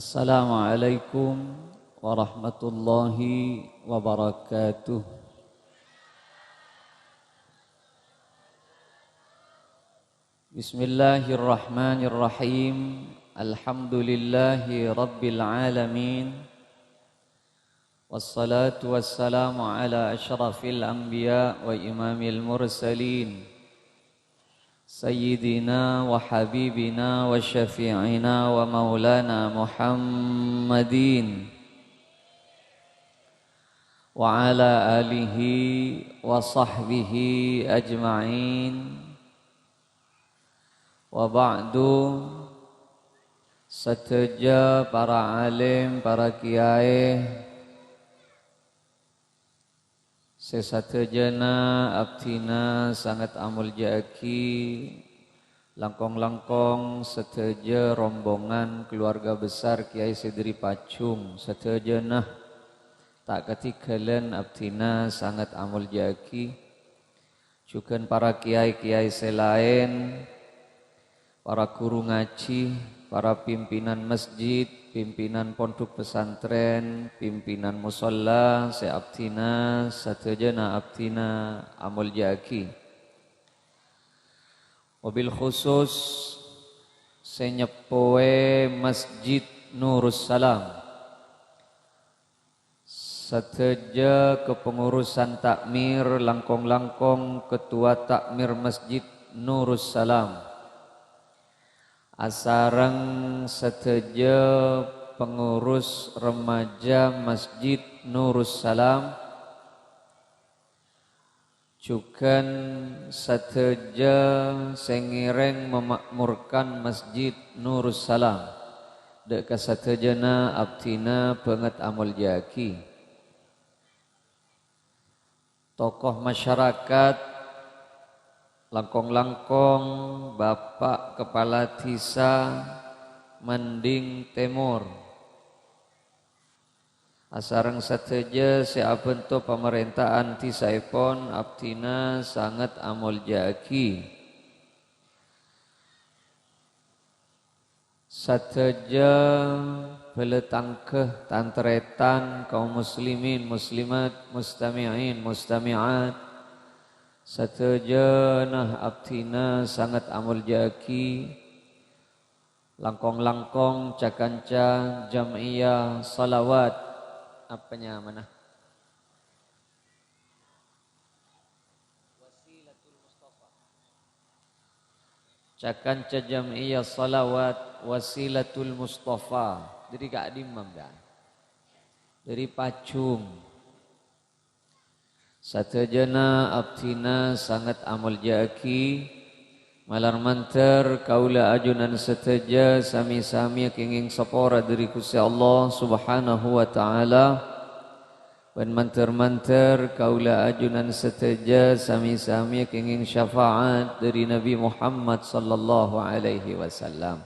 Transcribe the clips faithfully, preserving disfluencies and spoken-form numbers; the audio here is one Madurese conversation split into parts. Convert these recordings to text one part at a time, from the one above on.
Assalamualaikum warahmatullahi wabarakatuh. Bismillahirrahmanirrahim. Alhamdulillahi rabbil alamin. Wassalatu wassalamu ala asyrafil anbiya wa imamil mursalin, sayyidina wa habibina wa syafi'ina wa maulana Muhammadin, wa ala alihi wa sahbihi ajma'in. Wa ba'du, sadhâjâ para alim, para kiyaè, sè sadhâjâna abdhina sanget amolja'aghi, langkong-langkong sadhâjâ rombongan keluarga besar Kiai sè dhâri Pajung, sadhâjâna ta' kadhighâlân abdhina sanget amolja'aghi. Jhughân para kiyaè-kiyaè sè laèn, para ghuru ngajhi, para pimpinan masjid, pimpinan pondhuk pesantren, pimpinan musholla sè abdhina, sadhâjâna abdhina amolja'aghi. Wabil khusus sè nyeppowè Masjid Nurus Salam. Sadhâjâ kepengurusan takmir, langkong-langkong Ketua Takmir Masjid Nurus Salam, asareng sadhâjâ pengurus remaja Masjid Nurus Salam, jhughân sadhâjâ sè ngèrèng memakmurkan Masjid Nurus Salam. Dâ' ka sadhâjâna abdhina bângèt amolja'aghi. Tokoh masyarakat, langkong-langkong Bapak Kepala Dhisa Manding Tèmor. Asareng sadhâjâ sè abhânto pamarènta'an dhisaèpon, abdhina sanget amolja'aghi. Sadhâjâ bhâlâ tangghâ, tan-tarètan, kaum muslimin, muslimat, mustami'in, mustami'at, sadhâjâna abdhina sanget amolja'aghi. Langkong-langkong ca-kanca Jam'iyah Shalawat. Apa nyamana? Wasilatul Mustafa. Ca-kanca Jam'iyah Shalawat Wasilatul Mustafa. Dhâri ka'dimma, Mbak? Dhâri Pajung. Sadhâjâna abdhina sanget amolja'aghi. Malar mandhâr kaulâ ajunan sadhâjâ sami-sami kèngèng sapora dhâri Ghustè Allah Subhanahu wa Ta'ala. Bân mandhâr-mandhâr kaulâ ajunan sadhâjâ sami-sami kèngèng syafaat dhâri Nabi Muhammad sallallahu alaihi wasallam.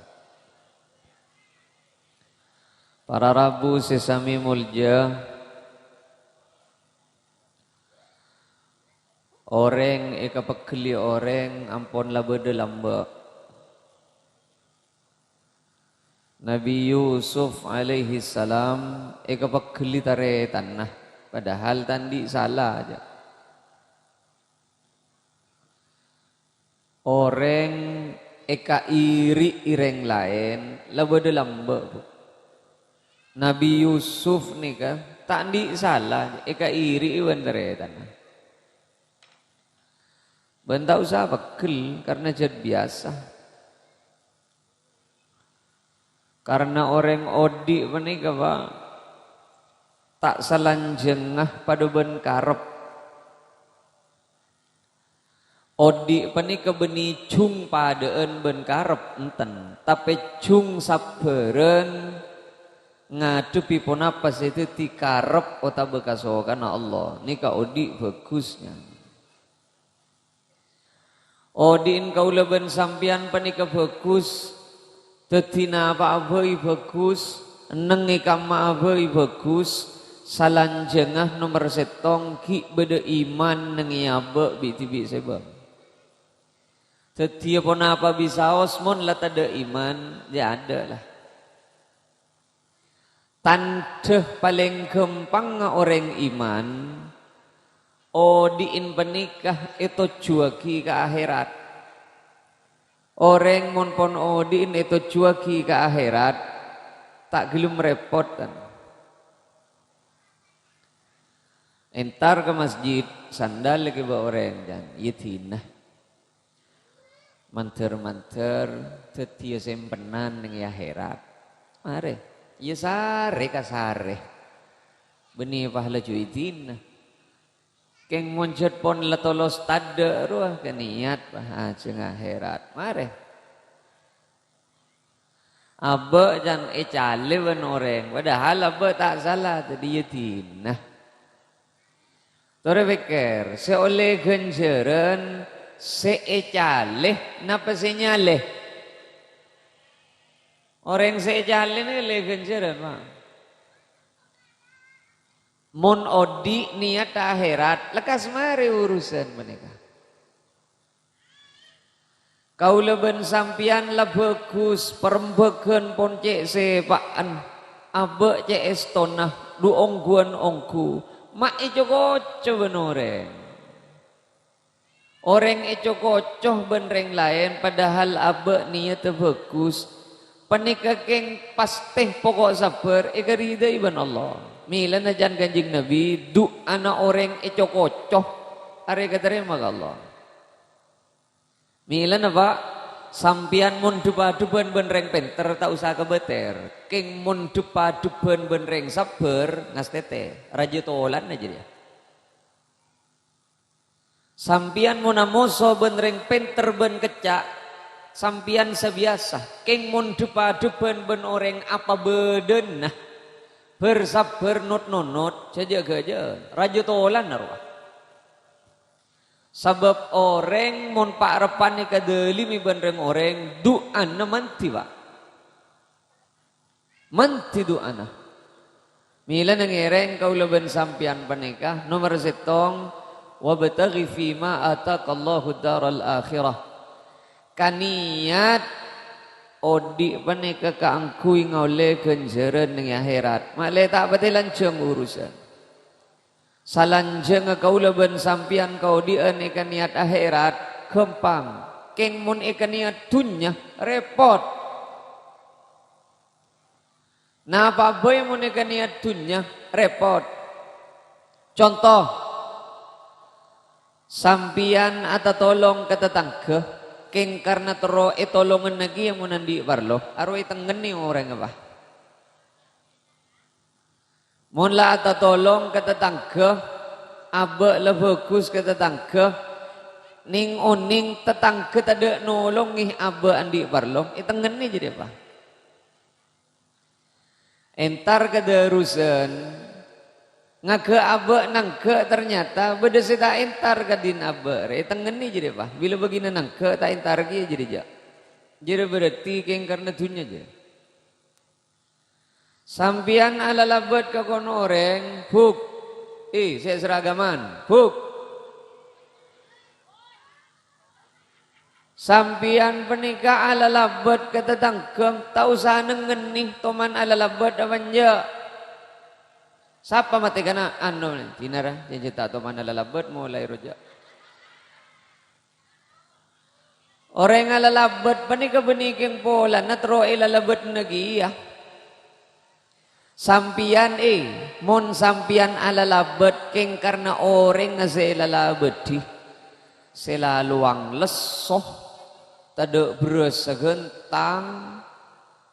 Para rabu sè sami molja, orèng èkapegghelli orèng ampon la bâdâ lambâ'. Nabi Yusuf alaihi salam èkapegghelli tarètanna, padahal ta' andi' sala, jâ'. Orèng èkairi'i rèng laèn la bâdâ lambâ', Bu. Nabi Yusuf nèka ta' andi' sala èkairi'i bân tarètanna. Bân ta' osa peggel, karna jhât biyasa. Karna orèng odi' panèka, Pa', ta' salanjhângnga padâ bân karep. Odi' panèka bânnè jhung padâ'ân bân karep, enten, tapè jhung sabbhârân ngadhebbhi ponapa sè dhâddhi karep otabâ kasokanna Allah. Nèka odi' bhâghus, nya. Odi'en kaulâ bân sampèyan panèka bhâghus, dhâddhi napa'a bhâi bhâghus, ennengngè kamma'a bhâi bhâghus, salanjhângnga nomer sèttong ghi' bâdâ iman neng è abâ' bi'-dhibi' sè bâng. Dhâddhiyâ ponapa bisaos mon la tadâ' iman? Ya adâ' la. Tandhâ palèng ghâmpangnga orèng iman, odi'in panèka ètojjhuwâghi ka akhèrat. Orèng mon pon odi'in ètojjhuwâghi ka akhèrat, ta' ghellem rèpot, tan. Entar ka masjid, sandal èghibâ orèng, jân, iyâ dinah. Mandhâr-mandhâr dhâddhiyâ sèmpenan neng è akhèrat. Marè, iyâ sarè ka sarè. Bânnè pas laju èdina. Kèng mon jhât pon la tolos tadhâ' rowa ka niyat, pas ajhâ' akhèrat. Marè. Abâ' can ècalè bân orèng, padahal abâ' ta' sala, dhâddhi iyâ dinah. Torè pèkkèr, sè ollè ghânjhârân sè ècalè napa sè nyalè? Orèng sè ècalè nèka ollè ghânjhârân, Pak. Mon odi' niyat akhèrat, lekkas marè urusan panèka. Kaulâ bân sampèyan la bhâghus, parembhâghân pon cè' sèpa'an, abâ' cè' èstona, dhu ongghuwân ongghu, ma' èco-koco bân orèng. Orèng èco-koco bân rèng laèn, padahal abâ' niyaddhâ bhâghus, panèka kèng pastè poko' sabbhâr èkarèdhâi bân Allah. Mèlana can Kanjeng Nabi, du'ana orèng èco-koco arè èkatarèma ka Allah. Mèlana, Pak, sampèyan mon dhâp-adhâbhân bân rèng pènter, ta' osa kabâtèr. Kèng mon dhâp-adhâbhân bân rèng sabbhâr, ngastètè, rajâ tolanna jârèya. Sampèyan mon amoso bân rèng pènter bân kecca', sampèyan sabiyasa. Kèng mon dhâp-adhâbhân bân orèng apabâdâna, bhâr-sabbhâr not-nonot, jhâ' jâ-ghâjâ'ân, rajâ tolanna rowa. Sabâb orèng mon pa'-reppa'na èkadâlimè bân rèng-orèng, du'ana mandhi, Pak. Mandhi du'ana. Mèlana ngèrèng kaulâ bân sampèyan panèka, nomer sèttong, "Wabtaghi fima ataqallahu daral akhirah." Kaniyat odi' panèka kaangghuy ngaollè ghânjhârân neng è akhèrat. Ma'lè ta' patè lanjhâng urusan. Salanjhângnga kaulâ bân sampèyan kaodi'ân èkaniyat akhèrat, ghâmpang. Kèng mon èkaniyat dhunnya, rèpot. Napa bhâi mon èkaniyat dhunnya, rèpot. Conto, sampèyan atatolong ka tatangghâ, kèng karna terro ètolongana kèya mon andi' parlo, arowa ètengngennè orèngnga, Pak. Mon la atatolong ka tatangghâ, abâ' la bhâghus ka tatangghâ, nèng-onèng tatangghâ tadâ' nolongè abâ' andi' parlo, ètengngennè jârèya, Pak. Entar ka darusan, ngaghâ abâ' nangghâ', ternyata bâdâ sè ta' entar ka dhin abâ' rè, ètengngennè jârèya, Pak. Bilâ bâgina nangghâ' ta' entar kèya jârèya, jâ'. Jârèya berarti kèng karna dhunnya, jâ'. Sampèyan alalabât ka kono orèng, buk. Eh, sè seragaman, buk. Sampèyan panèka alalabât ka tatangghâ, ta' osa nengngennè toman alalabât apa enjâ'. Sapa matè kana'? Anu, dinara, jhâ' ta' toman alalabât, molaè rowa jâ'. Orèng alalabât panèka bânnè kèng polana terro èlalabâtana kèya. Sampèyan, eh, mon sampèyan alalabât kèng karna orèngnga sè èlalabâdhi, sè la lowang lesso, tadâ' bherrâs saghântang,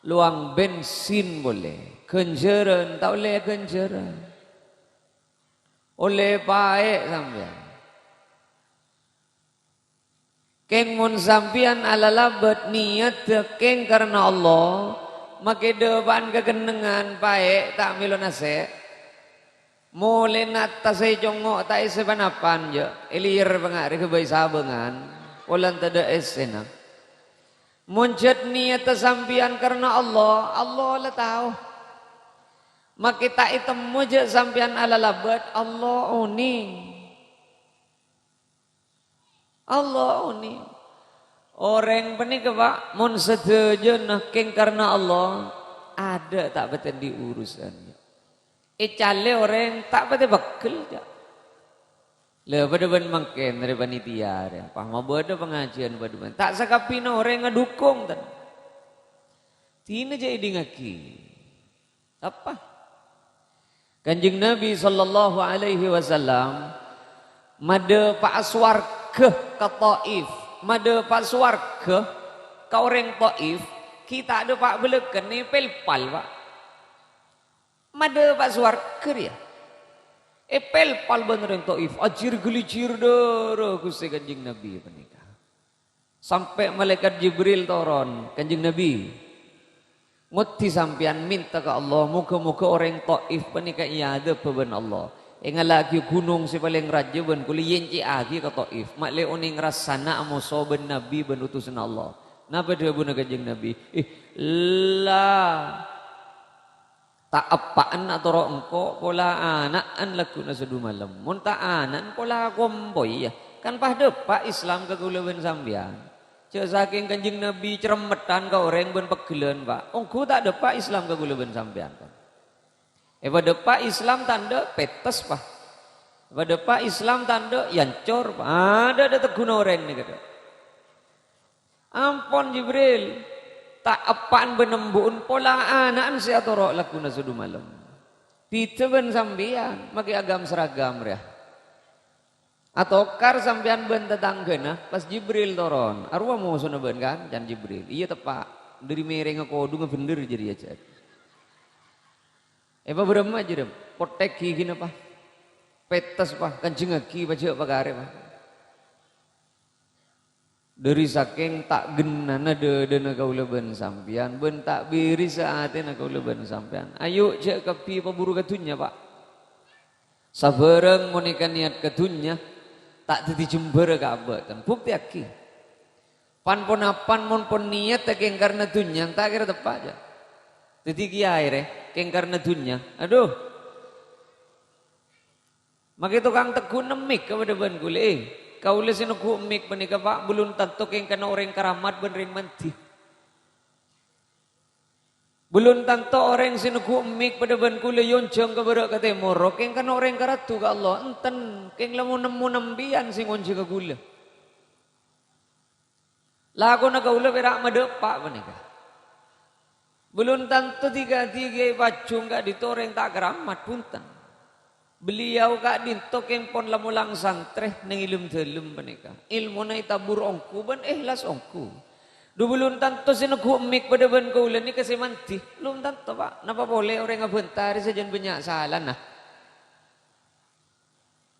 lowang bensin polè, ghânjhârân ta' ollè ghânjhârân. Ollè paè' sampèyan. Kèng mon sampèyan alalabât niyaddhâ kèng karna Allah, makè dâpa'an kakennengngan paè' ta' mèlo nasè'. Molèna attasè congngo' ta' èssè pan-apan, jâ', èlèyèr panga' rè ghâbây sabângan, polana tadâ' èssèna. Mon jhât niyaddhâ sampèyan karna Allah, Allah la tao. Makè ta' ètemmo jâ' sampèyan alalabât, Allah onèng. Allah onèng. Orèng panèka, Pak, mon sadhâjâna kèng karna Allah, adâ' ta' patè andi' urusan. Ècalè orèng ta' patè pegghel, ca'. Lha, padâ bân mangkèn rè panitia rè, pas mabâdâ pangajiân padâ bân. Ta' sakabbhina orèng ngadukung, tan. Dina jhâ' èdingngaghi. Apa? Kanjeng Nabi sallallahu alaihi wasallam madâpa'a sowarghâ ka Taif. Madâpa'a sowarghâ ka orèng Taif, ghi' ta' dâpa' bâlâkèn, èpèlpal, Pak. Madâpa'a sowarghâ rèya. Èpèlpal bân orèng Taif, ajhir-ghâlijhir dârâ Ghustè Kanjeng Nabi panèka. Sampè' Malaèkat Jibril toron, "Kanjeng Nabi, ngoddi sampèyan mènta ka Allah, moghâ-moghâ orèng Taif panèka èadhâbhâ bân Allah. Èngala'aghi ghunong sè palèng rajâ bân kaulâ èyèncè'aghi ka Taif, ma' lè onèng rassana amoso bân Nabi bân utusanna Allah." Napa dhâbuna Kanjeng Nabi? "Eh, la." Ta' eppa'en atoro' engko', pola ana'en lagghuna sadumalem. Mon ta' ana'en, pola kompoy, ya. Kan pas dâpa' Islam ka kaulâ bân sampèyan. Jhâ' sakèng Kanjeng Nabi ceremmeddhân ka orèng bân pegghellân, Pak. Ongghu ta' dâpa' Islam ka kaulâ bân sampèyan, Pak. Èpadâpa' Islam tandhâ pèttes, Pak. Èpadâpa' Islam tandhâ yancor, Pak. Adâ', adâ' tegghuna orèng nèka, Pak. Ampon, Jibril, ta' eppa'en bân embu'en, pola ana'en sè atoro' lagghuna sadumalem. Bhidhâ bân sampèyan, makè agam-seragam rèya. Atokar sampèyan bân tatangghâna, pas Jibril toron. Arowa mosona bân kan, can Jibril. Iyâ, teppa'. Dhâri mèrèngnga kodhungnga bhender jârèya, jhâ'. Èpabârâmma, jârèya? Pothèk ghighina, Pak. Pèttes, Pak. Kanjhengngaghi, Pak, jhâ' pakarè, Pak. Dhâri sakèng ta' gennana dâdâna kaulâ bân sampèyan, bân ta' bèrisa atèna kaulâ bân sampèyan. Ayo, jhâ' kabbhi paburu ka dhunnya, Pak. Sabhârâng mon èkanèyat ka dhunnya, ta' dhâddhi jembhârâ ka abâ', tan. Buktèyaghi. Pan-ponapan mon pon niyatta kèng karna dhunnya, ta' kèra teppa', jhâ'. Dhâddhi kèyaè rè, kèng karna dhunnya. Adhu. Makè tokang tegghuna mik ka padâ bân kaulâ, eh. Kaulâ sè neggu' mik panèka, Pak, bâlun tanto kèng karna orèng karamat bân rèng mandhi. Bâlun tanto orèng sè neggu' mik padâ bân kaulâ èonjhâng ka bârâ' ka tèmor, kèng karna orèng karaddhu ka Allah. Enten, kèng la mon-, mon-, sampèyan sè ngonjhânga kaulâ. Lakona kaulâ pèra' madâpa' panèka. Bâlun tanto dhika-dhiki pajhung ka'dinto orèng ta' karamat, bhunten. Beliau ka'dinto kèng pon la molang santrè neng è lem-dâlem panèka. Èlmona ètabur ongghu bân èhlas ongghu. Dhu bâlun tanto sè neggu' mik padâ bân kaulâ nèka sè mandhi. Bâlun tanto, Pak. Napa polè orèng abhânta rè sajân bânnya' salana.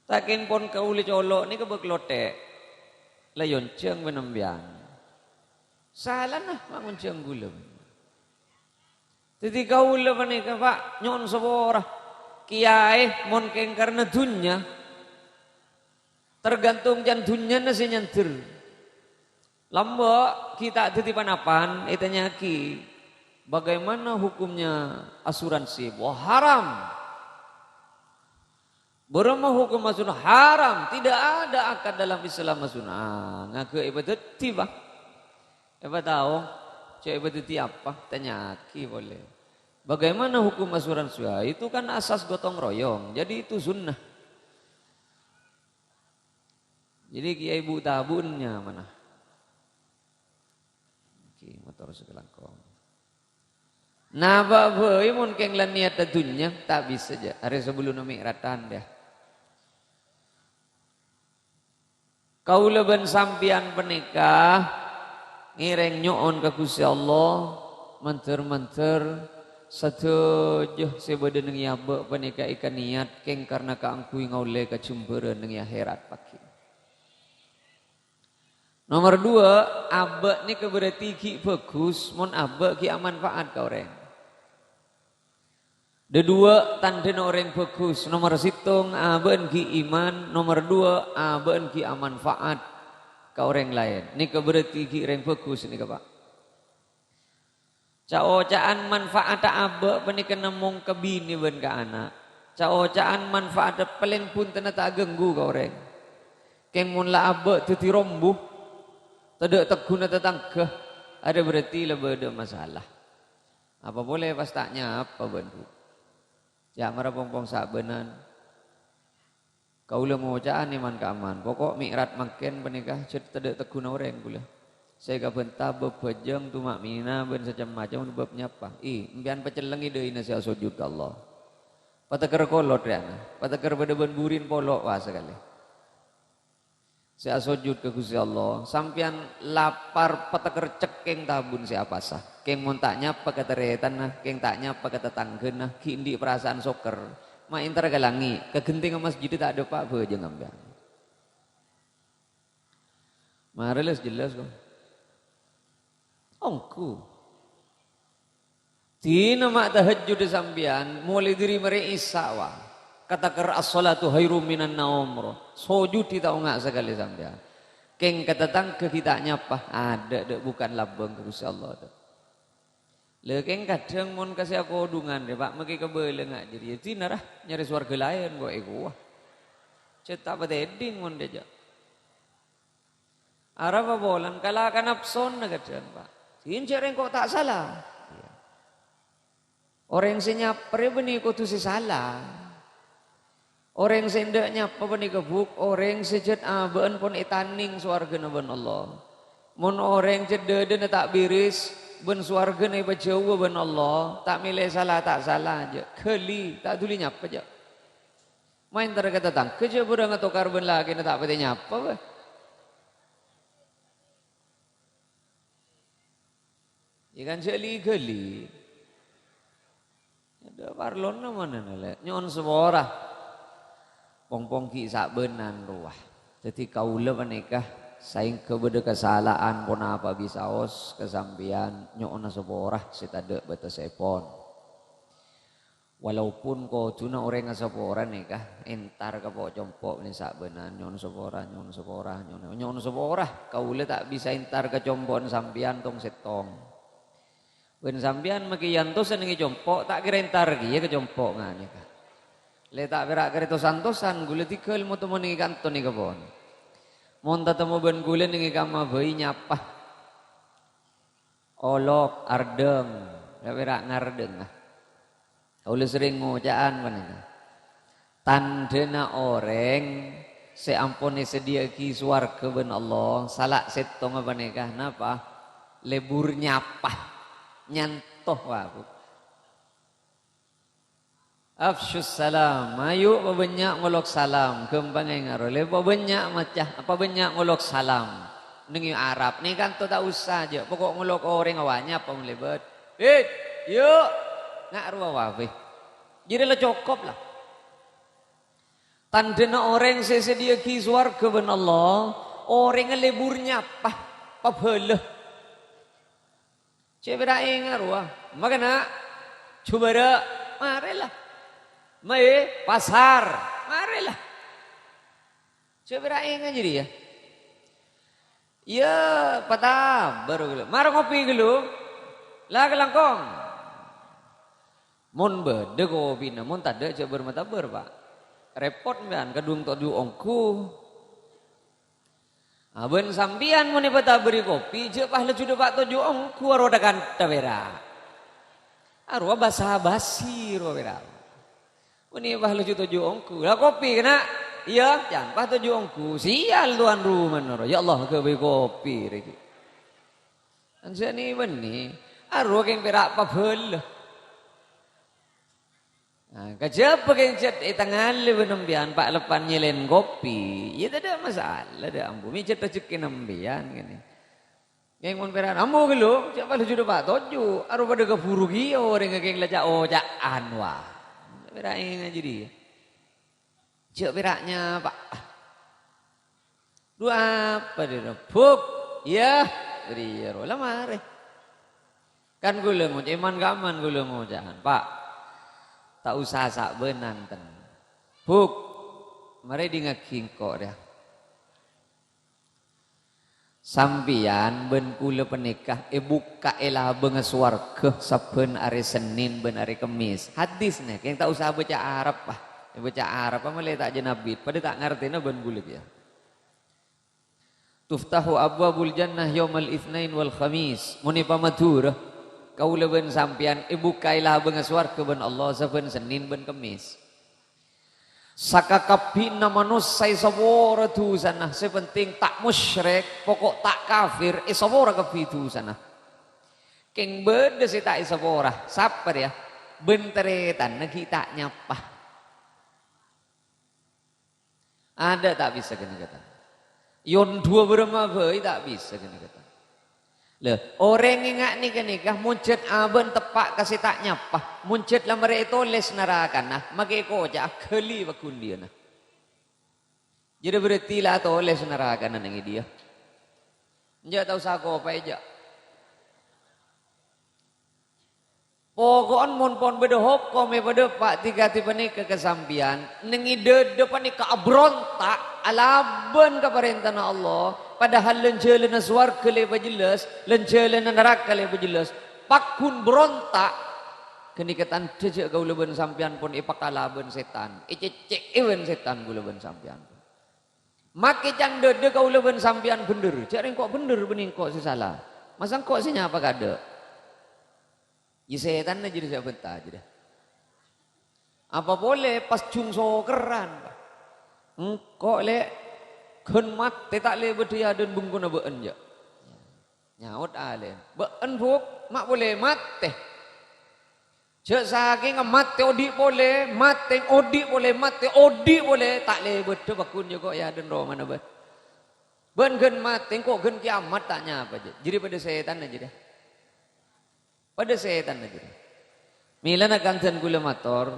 Sakèng pon kaulâ colo' nèka bâk lothè'. La èonjhâng bân sampèyan. Salana ma' ngonjhâng kaulâ. Dhâddhi kaulâ panèka, Pak, nyo'on sapora. Kèyaè mon kèng karna dhunnya, tergantung can dhunnyana sè nyandher. Lambâ' ghi' ta' dhâddhi pan-apan, ètanya'aghi, "Bagaimana hukumnya asuransi?" Wah, haram. Bârâmma hukum asuransi? Haram. Tidak ada akad dalam Islam asuransi. Ah, ngaghâ èpadhâddhi, Pak. Èpatao, jhâ' èpadhâddhi apa? Tanya'aghi polè. Bagaimana hukum asuransi? Ah, itu kan asas gotong royong. Jadi itu sunnah. Jadi kèyaè bu-tabu'en nyamana. Oke, motor sakalangkong. Napa bhâi mon kèng la niyatta dhunnya, ta' bisa jhâ'. Arè sabellunna mi'rajân, yâ. Kaulâ bân sampèyan panèka ngèrèng nyo'on ka Ghustè Allah, mandhâr-mandhâr sadhâjâ sè bâdâ neng è abâ' panèka èkaniyat kèng karna kaangghuy ngaollè kajembhârân neng è akhèrat paghi. Nomer duwâ', abâ' nèka berarti ghi' bhâghus, mon abâ' ghi' amanfa'at ka orèng. Dhâduwâ' tandhâna orèng bhâghus. Nomer sèttong, abâ'na ghi' iman. Nomer duwâ', abâ'na ghi' amanfa'at ka orèng laèn. Nèka berarti ghi' rèng bhâghus nèka, Pak. Ca'-oca'an manfa'atta abâ' panèka nammong ka binè bân ka ana'. Ca'-oca'an manfa'atta palèng bhuntenna ta' aghânggu ka orèng. Kèng mon la abâ' dhâddhi rombu, tadâ' tegghuna tatangghâ, arèya berarti la bâdâ masalah. Apa polè pas ta' nyapa bân, Bu? Jhâ' mara pong-pong sabânan. Kaulâ ngoca'an è man-ka'emman, poko' mi'raj mangkèn panèka jhâ' tadâ' tegghuna orèng kaulâ. Sè èkabânta bâb bhâjâng, tuma'minah, bân sacem-macem bâb nyapa. I, empèyan pacellengngè dhâina sè asojud ka Allah. Patèkkèr kolot rèya, patèkkèr padâ bân burin polo' wa sakalè. Sè asojud ka Ghustè Allah, sampèyan lapar patèkkèr cèkkèng tabun sè apasa. Kèng mon ta' nyapa ka tarètanna, kèng ta' nyapa ka tatangghâna, ghi' andi' parasaan sokkèr. Ma' entara ka langngè', ka ghentèngnga masjid ta' dâpa' bhâjâng sampèyan. Mara, Les, jelas, kok. Ongghu. Dina ma' tahajjud sampèyan, molaè dhâri marè Isya, wa. Katèkkèr as-shalatu khairum minan naum, ro. Sojudhi ta' onga' sakalè sampèyan. Kèng ka tatangghâ ghi' ta' nyapa, adâ', dâ', bukan labâng ka Ghustè Allah, dâ'. Lha, kèng kadhâng mon ka sè akodhungan, rè, Pak, makè kabâlâ nga' jârèya. Dina, ra, nyarè sowarghâ laèn, kok, èkowa. Cè' ta' patè èdhing mon dâjâ. Arapa polana kala ka napsona kadhâng, Pak. Dhin jhâ' rèng kok ta' sala. Orèng sè nyapa rè bânnè kodhu sè sala. Orèng sè endâ' nyapa panèka buk, orèng sè jhât abâ'na pon ètanèng sowarghâna bân Allah. Mon orèng jhât dâdâna ta' bèrès, bân sowarghâna èpajhâuwâ bân Allah, ta' mèlè sala ta' sala, jhâ' ghâli, ta' dhuli nyapa, jhâ'. Maèn tara ka tatangghâ, jhâ' bhârâng atokar bân lakèna ta' patè nyapa, bâ. Yâ kan, jhâ' li-ghâli. Adâ' parlona manana, lè'. Nyo'on sapora. Pong-pong ghi' sabânan rowa. Dhâddhi kaulâ panèka saèngghâ bâdâ kasala'an ponapa bisaos ka sampèyan nyo'ona sapora sè tadâ' bâtessèpon. Walaupun kodhuna orèng asapora nèka, entar ka po'-compo' nè sabânan, nyo'on sapora, nyo'on sapora, nyo'on, nyo'on sapora. Kaulâ ta' bisa entar ka compo'na sampèyan tong-sèttong. Bân sampèyan makè èantosa nèngè compo', ta' kèra entar kèya ka compo' nganèka. Lè ta' pèra' karè tos-antosan, ghulâ tèghâl mo-, temmo nèngè kanto nèka pon. Mon tatemmo bân ghulâ nèngè kamma bhâi nyapa. Olok, ardhâng, ta' pèra' ngardhâng, ah. Kaulâ serrèng ngoca'an panèka. Tandhâna orèng sè ampon èsadhiyâ'aghi sowarghâ bân Allah, sala sèttongnga panèka napa? Lebur nyapa, nyanto, wa, Bu. Afsyus salam, ayo pabânnya' ngolok salam, ghâmpang èngaro. Lè pabânnya' maca, pabânnya' ngolok salam. Nèng Arab, nèng kanto ta' osa, jhâ' poko' ngolok orèng awanya apa mon lèbât. Hei, yu', nga' rowa wabè. Jârèya la cokop, la. Tandhâna orèng sè èsadhiyâ'aghi sowarghâ bân Allah, orèngnga lebur nyapa, pabhâlâ. Cè' pèra' ènga' rowa. Mangkana, jhubârâ', marè la. Maè, pasar, marè la. Cè' pèra' ènga' jârèya. Iyâ, patabâr ghâllu. Mara ngopi ghâllu. La kalangkong. Mon bâdâ kopina, mon tadâ' jhâ' bâr-matabâr, Pak. Rèpot sampèyan, kadhung toju' ongghu. Abân sampèyan mon èpatabâri kopi, jhâ' pas laju dâpa' toju' ongghu, arowa dâ-kantha pèra'. Arowa basa-basi rowa pèra'. Mon è pas laju toju' ongghu. La kopi kèna? Iyâ, can pas toju' ongghu. Sial tuan rumana rowa. Ya Allah, ghâbây kopi rèya. Anjâni bânnè, arowa kèng pèra' pabhâlâ. Nah, kajhâbhâ kèng cè' ètangalè bân sampèyan, pa', leppan nyèlèn kopi, iyâ tadâ' masalah, dâ' ambu, mèjhât rejhekkèna sampèyan, kènè. Kèng mon pèra' ambu ghâllu, cè' palsu dâpa' toju', arowa padâ kabhuru kèya orèngnga kèng la ca'-oca'an, wa. Pèra' ènga' jârèya. Jhâ' pèra' nyapa. Dhu apa dhina? Buk! Iyâ, bâriyâ rowa la marè. Kan ghulâ ngoca', è man-ka'emman ghulâ ngoca'an, "Pa', ta' osa sabânan, ten. Buk, marè dhingngaghi engko' rèya." Sampèyan bân ghulâ panèka èbukka' è labângnga sowarghâ sabbhân arè Sennèn bân arè Kemmès. Hadis nè, kèng ta' osa bâca Arab, pa. Bâca Arab, pa malè ta' jâ nabbhi, padâ ta' ngartèna bân ghulâ kèya. "Tuftahu abwabul jannah yaumal itsnain wal khamis." Mon è pa Madhurâ, Kaulâ bân sampèyan èbukkaè labângnga sowarghâ bân Allah sabbhân Sennèn bân Kemmès. Sakakabbhina manossa èsapora dhusana, sè pentèng ta' mosyrik, poko' ta' kafir, èsapora kabbhi dhusana. Kèng bâdâ sè ta' èsapora, sapa rèya? Bân tarètanna ghi' ta' nyapa. Adâ' ta' bisa ghânèka, ta'? Yon duwâ bârâmma bhâi ta' bisa ghânèka, ta'? Lha, orèng ngènga'è ghânèka, mon jhât abâ'na teppa' ka sè ta' nyapa, mon jhât la marè ètolès narakana, makè èkoca'a ghâli paghundhiyânna. Jârèya berarti la atolès narakana neng è dhiyâ. Enjâ' ta' osa akopaè, jâ'. Poko'en mon pon bâdâ hokom èpadâpa' dhâ-kadhi panèka ka sampèyan, neng è dhâdhâ panèka abronta' alabân ka parèntana Allah, padahal lan-jhâlânna sowarghâ la èpajellas, lan-jhâlânna naraka la èpajellas, pagghun bronta', ghânèka tandhâ jâ' kaulâ bân sampèyan pon èpakalabân sètan, ècècè'è bân sètan kaulâ bân sampèyan. Makè can dhâdhâ kaulâ bân sampèyan bhendher, jâ' rèng engko' bhendher bânnè engko' sè sala. Masa engko' sè nyapa kaadâ'? Iyâ sètanna jârèya sè abânta jârèya. Apa polè pas jhung sokerran, Pa'? Engko', Lè', ghân matè ta' lè bâdâ è adâ'na bengkona bâ'en, jâ'. Nyaot alè'na, "Bâ'en, Buk, ma' polè matè. Jâ' sakènga matè odi' polè, matè odi' polè, matè odi' polè, ta' lè bâdâ pagghun jâ' ko' è adâ'na romana bâ'en. Bâ'en ghân matè, engko' ghân kèyamat ta' nyapa, jâ'." Jârèya padâ sètanna jârèya. Padâ sètanna jârèya. Mèlana kandhân kaulâ mator,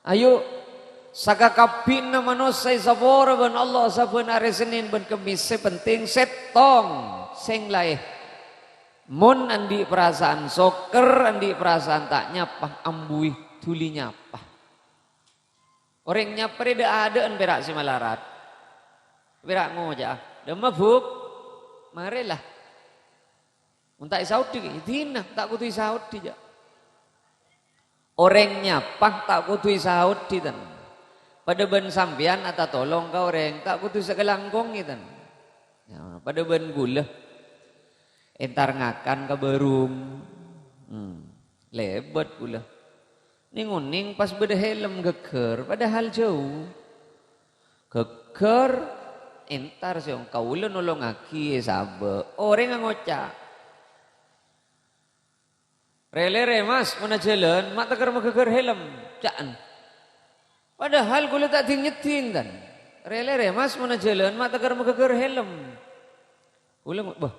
ayo, sakakabbhina manossa èsapora bân Allah sabbhân arè Sennèn bân Kemmès, sè pentèng sèttong sèng laè. Mon andi' parasaan sokker, andi' parasaan ta' nyapa, ambuwi, dhuli nyapa. Orèng nyapa rè dâ'-adâ'ân pèra' sè malarat. Pèra' ngoca'a, "Dâmma, Buk? Marè, la." Mon ta' èsaodi, dinah ta' kodhu èsaodi, jâ'. Orèng nyapa ta' kodhu èsaodi, tan. Padâ bân sampèyan atatolong ka orèng, ta' kodhu sakalangkongè, tan. Ya, padâ bân kaulâ. Entar ngakan ka bârung. Hmm, lèbât kaulâ. Nèng-onèng pas bâdâ hèlem ghâggâr, padahal jâu. Ghâggâr, entar sè ong-, kaulâ nolongaghi èsabâ'. Orèngnga ngoca', "Rè-lèrè, Mas, mon ajhâlân, ma' tèkèr maghâggâr hèlem," ca'na. Padahal kaulâ ta' dhing-nyeddhing, tan. "Rè-lèrè, Mas, mon ajhâlân, ma' tèkèr maghâggâr hèlem." Kaulâ ngo-, "Bâh,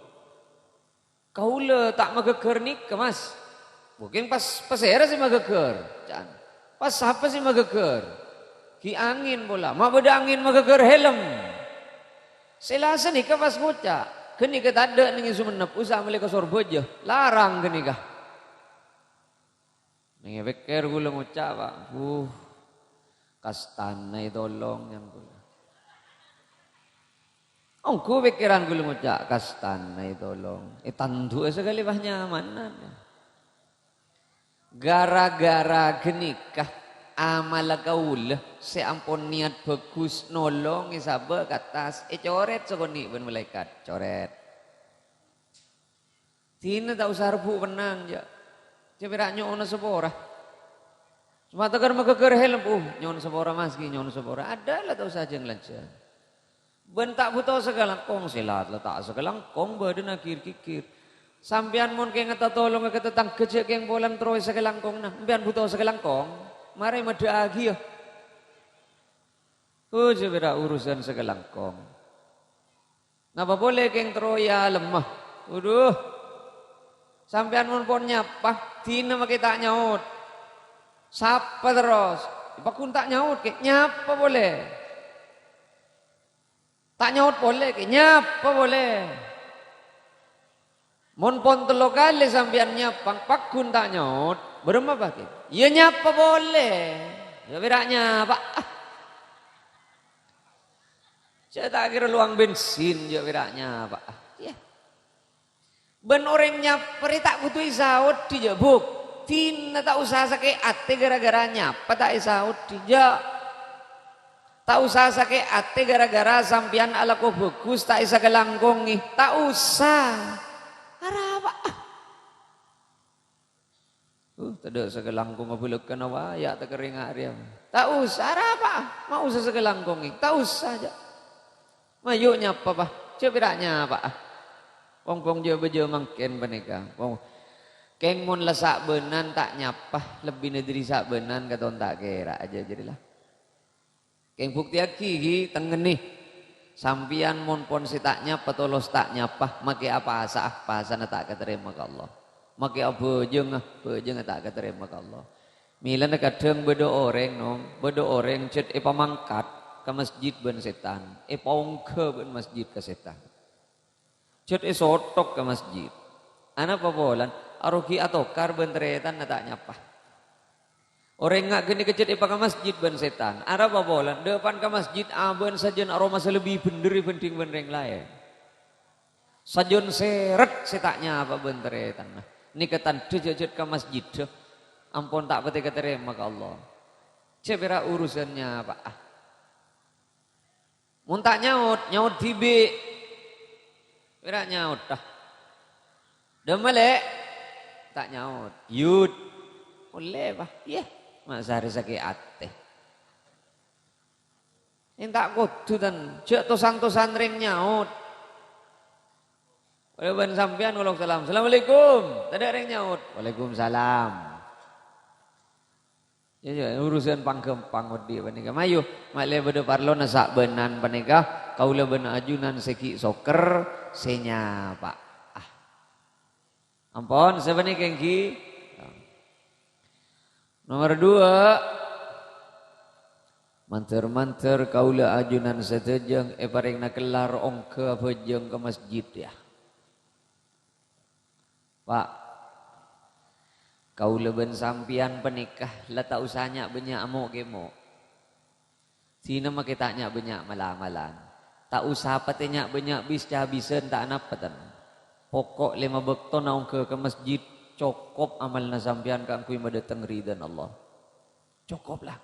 kaulâ ta' maghâggâr nèka, Mas." "Bhungkèng pas, pasèra sè maghâggâr?" ca'na. "Pas sapa sè maghâggâr?" "Ghi' angèn pola, ma' bâdâ angèn maghâggâr hèlem." Sè la sanèka pas ngoca', "Ghânèka tadâ' nèng è Songennep, osa mellè ka Sorbhâjâ, larang ghânèka." Nèng èpèkkèr kaulâ ngoca', Pa', "Buh, kastana ètolong, yan, kaulâ." Ongghu pèkkèran kaulâ ngoca', "Kastana ètolong, ètandu'â sakalè pas nyamanan." Gara-gara ghânèka, amalla kaulâ sè ampon niyat bhâghus nolong èsabâ' ka attas, ècorèt sakonè' bân malaèkat. Corèt. Dinah ta' osa rebbhu' pennang, jâ'. Jâ' pèra' nyo'ona sapora. Coma tèkèr maghâggâr hèlem, "Uh, nyo'ona sapora, Mas, ghi, nyo'ona sapora." Adâ' la ta' osa jâng-lanjhâng. Bân ta' bhuto sakalangkong, sè la-, la ta' sakalangkong, bâdâna gir-gigir. Sampèyan mon kèng atatolonga ka tatangghâ jâ' kèng polana terro è sakalangkongnga. Empèyan bhuto sakalangkong, marè maddhâ'âghiyâ. Oh, jâ' pèra' urusan sakalangkong. Napa polè kèng terro èalemma? Waduh. Sampèyan mon pon nyapa, dinah makè ta' nyaot. Sapa terros? Pagghun ta' nyaot, kè, nyapa polè. Ta' nyaot polè, kè, nyapa polè. Mon pon tello kalè sampèyan nyapa, pagghun ta' nyaot, bârâmma, Pa', kè? Iyâ, nyapa polè. Iyâ, pèra' nyapa. Ah. Jâ' ta' kèra lowang bensin, jâ' pèra' nyapa. Iyâ. Bân orèng nyapa rè ta' kodhu èsaodi, jâ', Bu'. Dinah ta' osa sakè' atè ghârâ-ghârâ nyapa ta' èsaodi, jâ'. Ta' osa sakè' atè ghârâ-ghârâ sampèyan alako bhâghus ta' èsakalangkongè. Ta' osa. Arapa? Uh, tadâ' sakalangkong abâlâkana waya' takerrèngnga' rèya. Ta' osa, arapa? Ma' osa sakalangkong, è? Ta' osa, jâ'. Mayu nyapa, Pa'. Jâ' pèra' nyapa'a. Pong-pong jâ-bâjâ mangkèn panèka. Pong-, kèng mon la sabânan ta' nyapa, lebbina dhâri sabânan katon ta' kèra jâ' jârèya la. Kèng buktèyaghi, ghi, tengngennè. Sampèyan mon pon sè ta' nyapa, tolos ta' nyapa, makè apasa'a, pasana ta' katarèma ka Allah. Makè abhâjângnga, bhâjângnga ta' katarèma ka Allah. Mèlana kadhâng bâdâ orèng, nom, bâdâ orèng jhât èpamangkat ka masjid bân sètan, èpaongghâ bân masjid ka sètan. Jhât èsothok ka masjid. Anapa polana? Arogi atokar bân tarètanna ta' nyapa. Orèng nga' ghânèka jhât èpaka masjid bân sètan. Arapa polana? Dâpan ka masjid abâ'na sajân aromasa lebbi bhendher èbhândhing bân rèng laèn. Sajân sèrèt sè ta' nyapa bân tarètanna. Nèka tandhâ jhâ' jhât ka masjiddhâ ampon ta' patè katarèma ka Allah. Jhâ' pèra' urusan nyapa'a. Mon ta' nyaot, nyaot dhibi'. Pèra' nyaot, ta? Dâmma, Lè'? Ta' nyaot. Yut. Ollè, Pa'. Iyâ. Ma' sarè sakè' atè. Enta' kodhu, tan. Jhâ' tosan-tosan rèng nyaot. Kaulâ bân sampèyan ngolok salam. "Assalamualaikum." Tadâ' rèng nyaot. "Waalaikumsalam." Iyâ, iyâ, urusan pangghâmpang oḍi' panèka. Mayu, ma' lè bâdâ parlona sabânan panèka, kaulâ bân ajunan sè ghi' sokèr, sè nyapa'a. Ampon, sapanèka èngghi. Nomer dua, mandhâr-mandhâr kaulâ ajunan sadhâjâ èparèngana kellar ongghâ abhâjâng ka masjid, yâ. Pa', kaulâ bân sampèyan panèka la ta' osa nya'-bânnya' amo'-kemo'. Dinah makè ta' nya'-bânnya' mala-malan. Ta' osa patè nya'-bânnya' bis-cabisan, ta' anapa, tan. Pokok lèma bâktona ongghâ ka masjid, cokop amalna sampèyan kaangghuy madhâteng ridhâna Allah. Cokop, la.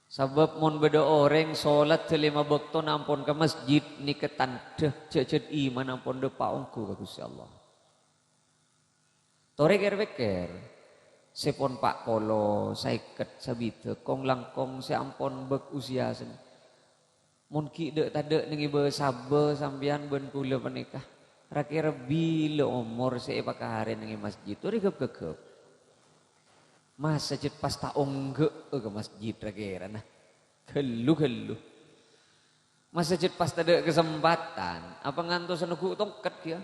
Sabâb mon bâdâ orèng solat lèma bâktona ampon ka masjid, nèka tandhâ jhâ'-jhât iman ampon dâpa' ongghu ka Ghustè Allah. Torè kèr-pèkkèr, sè pon pa' polo, saèket, sabidhâk, kong-langkong sè ampon bâk usia sen-, mon ghi' dâ'-tadâ' nèng è bâ-, sabâ sampèyan bân kaulâ panèka, ra-kèra bilâ omor sè èpakarè nèng è masjid, torè ghâp-ghâghâp. Masa jhât pas ta' ongghâ'â ka masjid ra-kèrana. Ghâllu-ghâllu. Masa jhât pas tadâ' kasempatan, apa ngantos neggu' tongket kèya?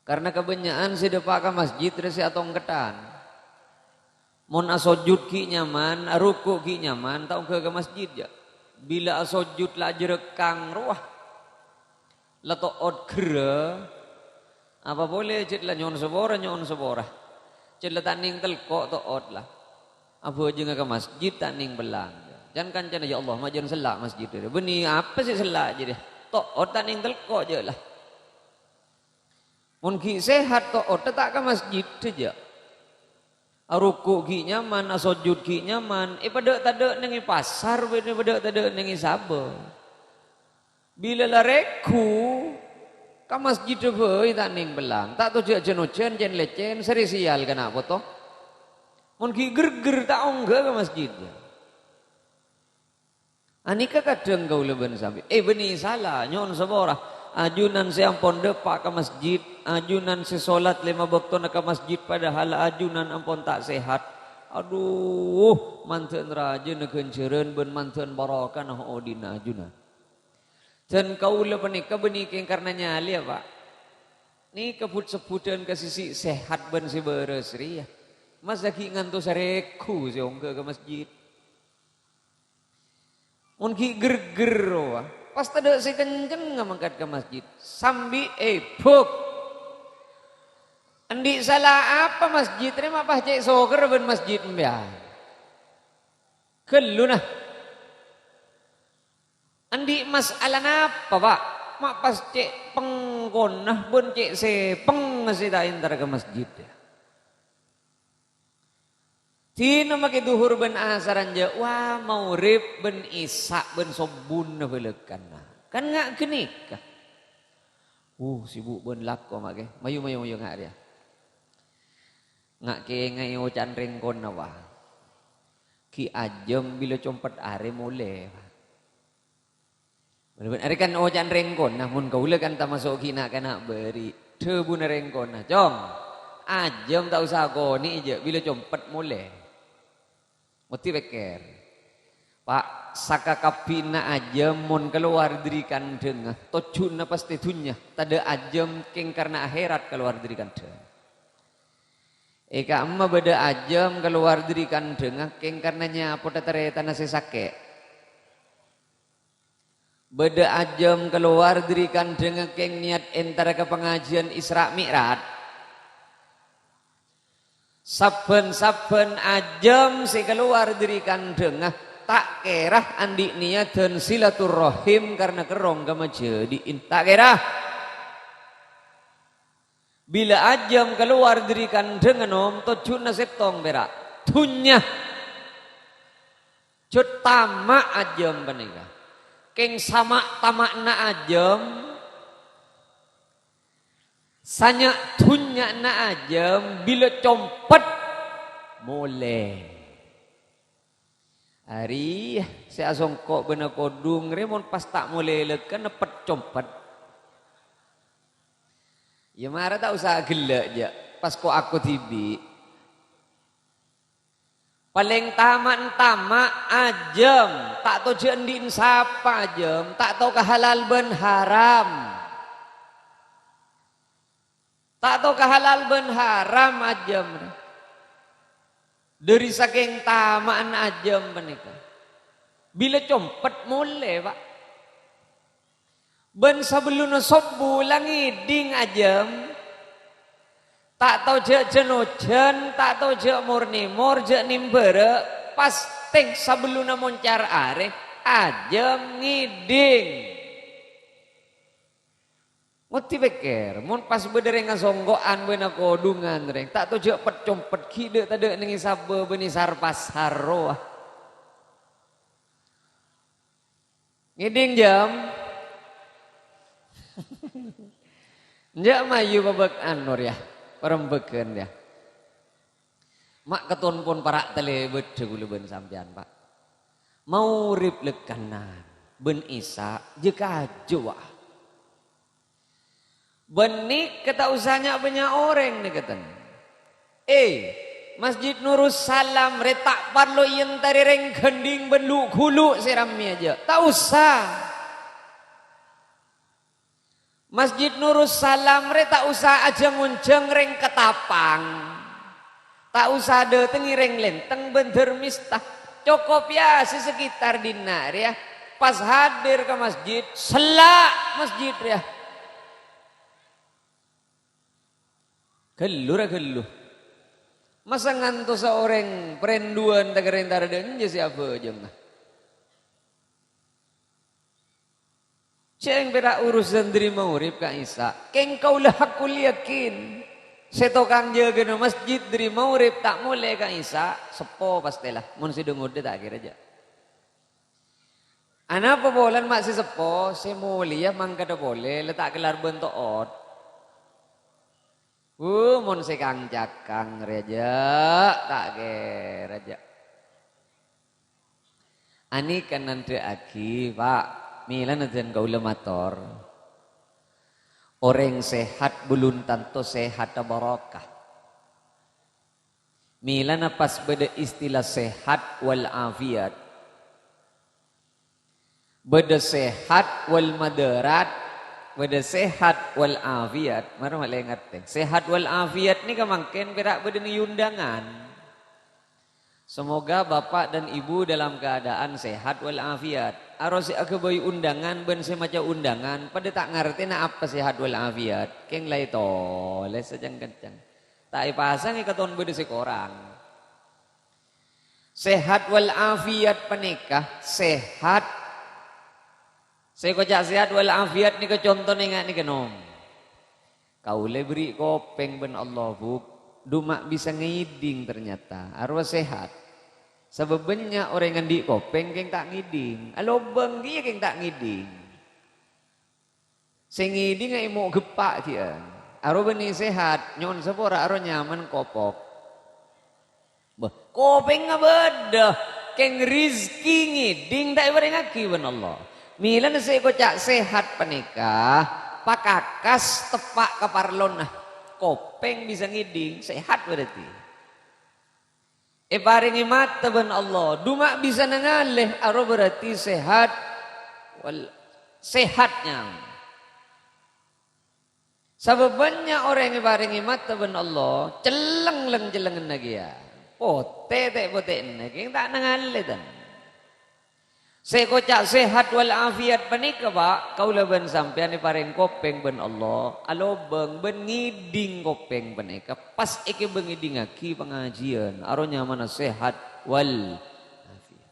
Karna kabânnya'an sè dâpa' ka masjid rè sè atongketan. Mon asojud ghi' nyaman, aruku' ghi' nyaman, ta' ongghâ ka masjid, jâ'. Bilâ asojud la ajhârâkang rowa. La to'ot ghârâ, apa polè jhât la nyo'on sapora, nyo'on sapora. Jhât la ta' nèng telko' to'ot la. Abhâjângnga ka masjid ta' nèng pèlang. Can-kancana, "Ya Allah, ma' jhân sella' masjid." Bânnè apa sè sella' jârèya? To'ot ta' nèng telko' jâ' la. Mon ghi' sehat to'ot ta' ka masjid jâ'. Aruku' ghi' nyaman, asojud ghi' nyaman, èpadâ'-tadâ' nèng è pasar, bân èpadâ'-tadâ' nèng è sabâ. Bilâ la règhu, ka masjid bhâi ta' nèng pèlang, ta' tojjhâ' jân-ojhân, cèn-lècèn, sarè sial kana' poto. Mon ghi' gher-gher ta' ongghâ ka masjid. Anèka kadhâng kaulâ bân sampè-, eh, bânnè sala, nyo'on sapora. Ajunan sè ampon dâpa' ka masjid, ajunan sè solat lèma bâktona ka masjid, padahal ajunan ampon ta' sehat. Adhu, mandhâ'ân rajâna ghânjhârân bân mandhâ'ân barokana oḍi'na ajunan. Dân kaulâ panèka bânnè kèng karna nyalè, yâ, Pa'. Nèka but-sebbhudhân ka sè sehat bân sè bârâs rèya. Masa ghi' ngantos sarèghu sè ongghâ ka masjid. Mon ghi' gher-gher rowa, pas tadâ' sè kenceng mangkat ka masjid, sambi èbhuk. Anḍi' sala apa masjid rè ma' pas cè' sokèr bân masjid empèyan? Ghâllu, na. Anḍi' masalah napa, Pa'? Ma' pas cè' pengkona bân cè' sèpeng sè ta' entar ka masjid, yâ. Dinah makè dhuhur bân asaran jâ', wa, maghrib bân isya bân sobbhuna bhâlâkana. Kan nga' ghânèka. Uh, sibuk bân lako, ma' kè. Mayu, mayu, mayu nga' rèya. Nga' kèngaè oca'an rèng kona, wa. Ghi' ajâm bilâ compet arè molè, wa. Bân-bân arè kan oca'an rèng kona, mon kaulâ kan tamaso' ghi' na'-kana' bâri'. Dhâbuna rèng kona, "Cong, ajâm ta' osa akonè'è jâ', bilâ compet molè." Ngoddi pèkkèr. Pa', sakakabbhina ajâm mon kalowar dâri kandhângnga, tojjhuna pastè dhunnya, tadâ' ajâm kèng karna ahèrat kalowar dâri kandhâng. È ka'emma bâdâ ajâm kalowar dâri kandhângnga kèng karna nyapo ta-tarètanna sè sakè'. Bâdâ ajâm kalowar dâri kandhângnga kèng niyat entara ka pangajiân Isra' Mi'raj. Sabbhân-sabbhân ajâm sè kalowar dâri kandhângnga ta' kèra andi' niyaddhân silaturrahim karna kerrong ka majâdi'in. Ta' kèra. Bilâ ajâm kalowar dâri kandhângnga, nom, tojjhuna sèttong pèra', dhunnya. Jhâ' tama' ajâm panèka. Kèng sama'-tama'na ajâm, sanya' dhunnyana ajâm, bilâ compet molè. Arèya sè asongko' bân akodhung rè mon pas ta' molè lèkkan neppet compet. Iyâ mara ta' osa ghellâ' jâ', pas ko-ako dhibi'. Palèng tama'-tama' ajâm, ta' tao jâ' andi'na sapa ajâm, ta' tao ka halal bân haram. Ta' tao ka halal bân haram ajâm. Dâri sakèng tama'na ajâm panèka, bilâ compet molè, Pa'. Bân sabellunna sobbhu la ngèdhing ajâm. Ta' tao jâ' jân-ojân, ta' tao jâ' mor-nèmor, jâ' nèmbârâ', pastè sabellunna moncar arè, ajâm ngèdhing. Ngoddi pèkkèr, mon pas bâdâ rèng asongko'an bân akodhungan, rèng, ta' tao jâ' pet-compet ghi' dâ'-tadâ' nèng è sabbhâ bânnè sar-pasar rowa. Ngèdhing, jâm? Enjâ' mayu pabâk-, anu, rèya, parembhâghân, rèya. Ma' katon pon para' talèbâdhâ kaulâ bân sampèyan, Pa'. Maghrib lèkkanan, bân Isya jâ kaju, wa. Bânnè ka ta' osa nya'-bânnya' orèng nèka, ten. Eh, Masjid Nurus Salam rè ta' parlo èentarè rèng ghândhing bân lu'-ghulu' sè rammè jâ. Ta' osa. Masjid Nurus Salam rè ta' osa ajâng-onjâng rèng Ketapang. Ta' osa dâtengngè rèng Lenteng bân Dârmista. Cokop, yâ, sè sekitar dinna' rèya. Pas hadir ka masjid, sella' masjid rèya. Ghâllu ra ghâllu. Masa ngantosa orèng parènduwân ta' kèra èntar dâ' enjâ sè abhâjângnga. Cèng pèra' urusan dâri maghrib ka Isya. Kèng kaulâ haqqul yakin. Sè tokang jâgâna masjid dâri maghrib ta' molè ka Isya, seppo pastèla. Mon sè dâ-ngodâ ta' kèra jâ'. Anapa polana ma' sè seppo, sè molèya mangkadhâ polè, la ta' kellar bân to'ot. Wuh, mon sè kang-cakang rèya jâ', ta' kèra jâ'. Anèka nandhâ'aghi, Pa', mèlana dân kaulâ mator. Orèng sehat belum tanto sehat barokah. Mèlana pas bâdâ istilah sehat wal afiat. Bâdâ sehat wal madarat, bâdâ sehat wal afiat. Mara malè ngartè. Sehat wal afiat nèka mangkèn pèra' bâdâ nèng undangan. Semoga Bapak dan Ibu dalam keadaan sehat wal afiat. Aro sè aghâbây undangan bân sè maca undangan, padâ ta' ngartèna apa sehat wal afiat. Kèng la ètolès sajâng-kencang. Ta' èpasangè katon bâdâ sè korang. Sehat wal afiat panèka, sehat. Sè èkoca' sehat wal afiat nèka contona ènga' nèka, nom. Kaulâ èberri' kopèng bân Allah, Bu. Duma' bisa ngèdhing ternyata. Arowa sehat. Sabâb bânnya' orèng andi' kopèng kèng ta' ngèdhing. Alobâng kèya kèng ta' ngèdhing. Sè ngèdhingnga èmo' geppa' kèya. Aro bânnè sehat, nyo'on sapora aro nyaman kopok. Bâh, kopèngnga bâdâ, kèng rizki ngèdhing ta' èparèngngaghi bân Allah. Mèlana sè èkoca' sehat panèka pakakas teppa' ka parlona. Kopèng bisa ngèdhing, sehat berarti. Èparèngè mata bân Allah, duma' bisa nangalè, aro berarti sehat wal-, sehat nyamana. Sabâb bânnya' orèng èparèngè mata bân Allah, celleng lèng-cellengnganna kèya. Potè ta' potè'anna kèng ta' nangalè, tan. Sè èkoca' sehat wal afiat panèka, Pa', kaulâ bân sampèyan èparèng kopèng bân Allah, alobâng bân ngèdhing kopèng panèka, pas èkèbâ ngèdhingngaghi pangajiyân, aro nyamana sehat wal afiat.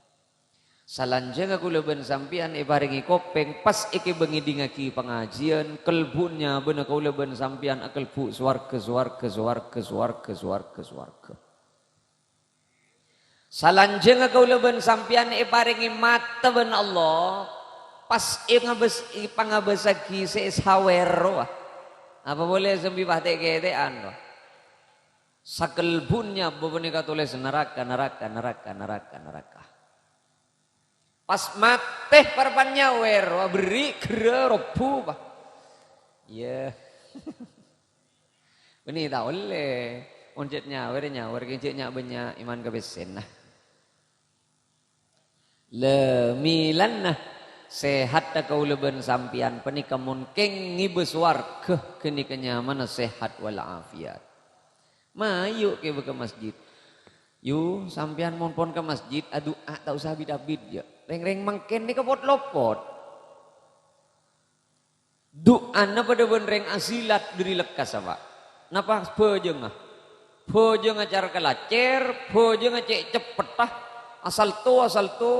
Salanjhângnga kaulâ bân sampèyan èparèngè kopèng, pas èkèbâ ngèdhingngaghi pangajiyân, kalbuna bân kaulâ bân sampèyan akalbu sowarghâ, sowarghâ, sowarghâ, sowarghâ, sowarghâ, sowarghâ. Salanjhângnga kaulâ bân sampèyan èparèngè mata bân Allah, pas èngabâs-, èpangabâsaghi sè èsawèr rowa. Apa polè sambi patè'-kètè'an rowa. Sakalbuna bâ panèka tolès naraka, naraka, naraka, naraka, naraka. Pas matè parappa'na nyawèr, wa berri' ghârâ robbu, Pa'. Iyâ. Bânnè ta' ollè. Mon cè' nyawèr, nyawèr, kèng cè' nya'-bânnya' iman ka pèssèna. La, mèlana sehatta kaulâ bân sampèyan panèka mon kèng ngèbâ sowarghâ ghânèka nyamana sehat wal afiat. Mayu kèbâ ka masjid. Yu, sampèyan mon pon ka masjid, adu'a ta' osa bit-abit, yâ. Rèng-rèng mangkèn nèka pot-lopot. Du'ana padâ bân rèng asilat dâri lekkas, apa? Napa bhâjângnga? Bhâjângnga car-kalacèr, bhâjângnga cè' ceppetta, asalto, asalto.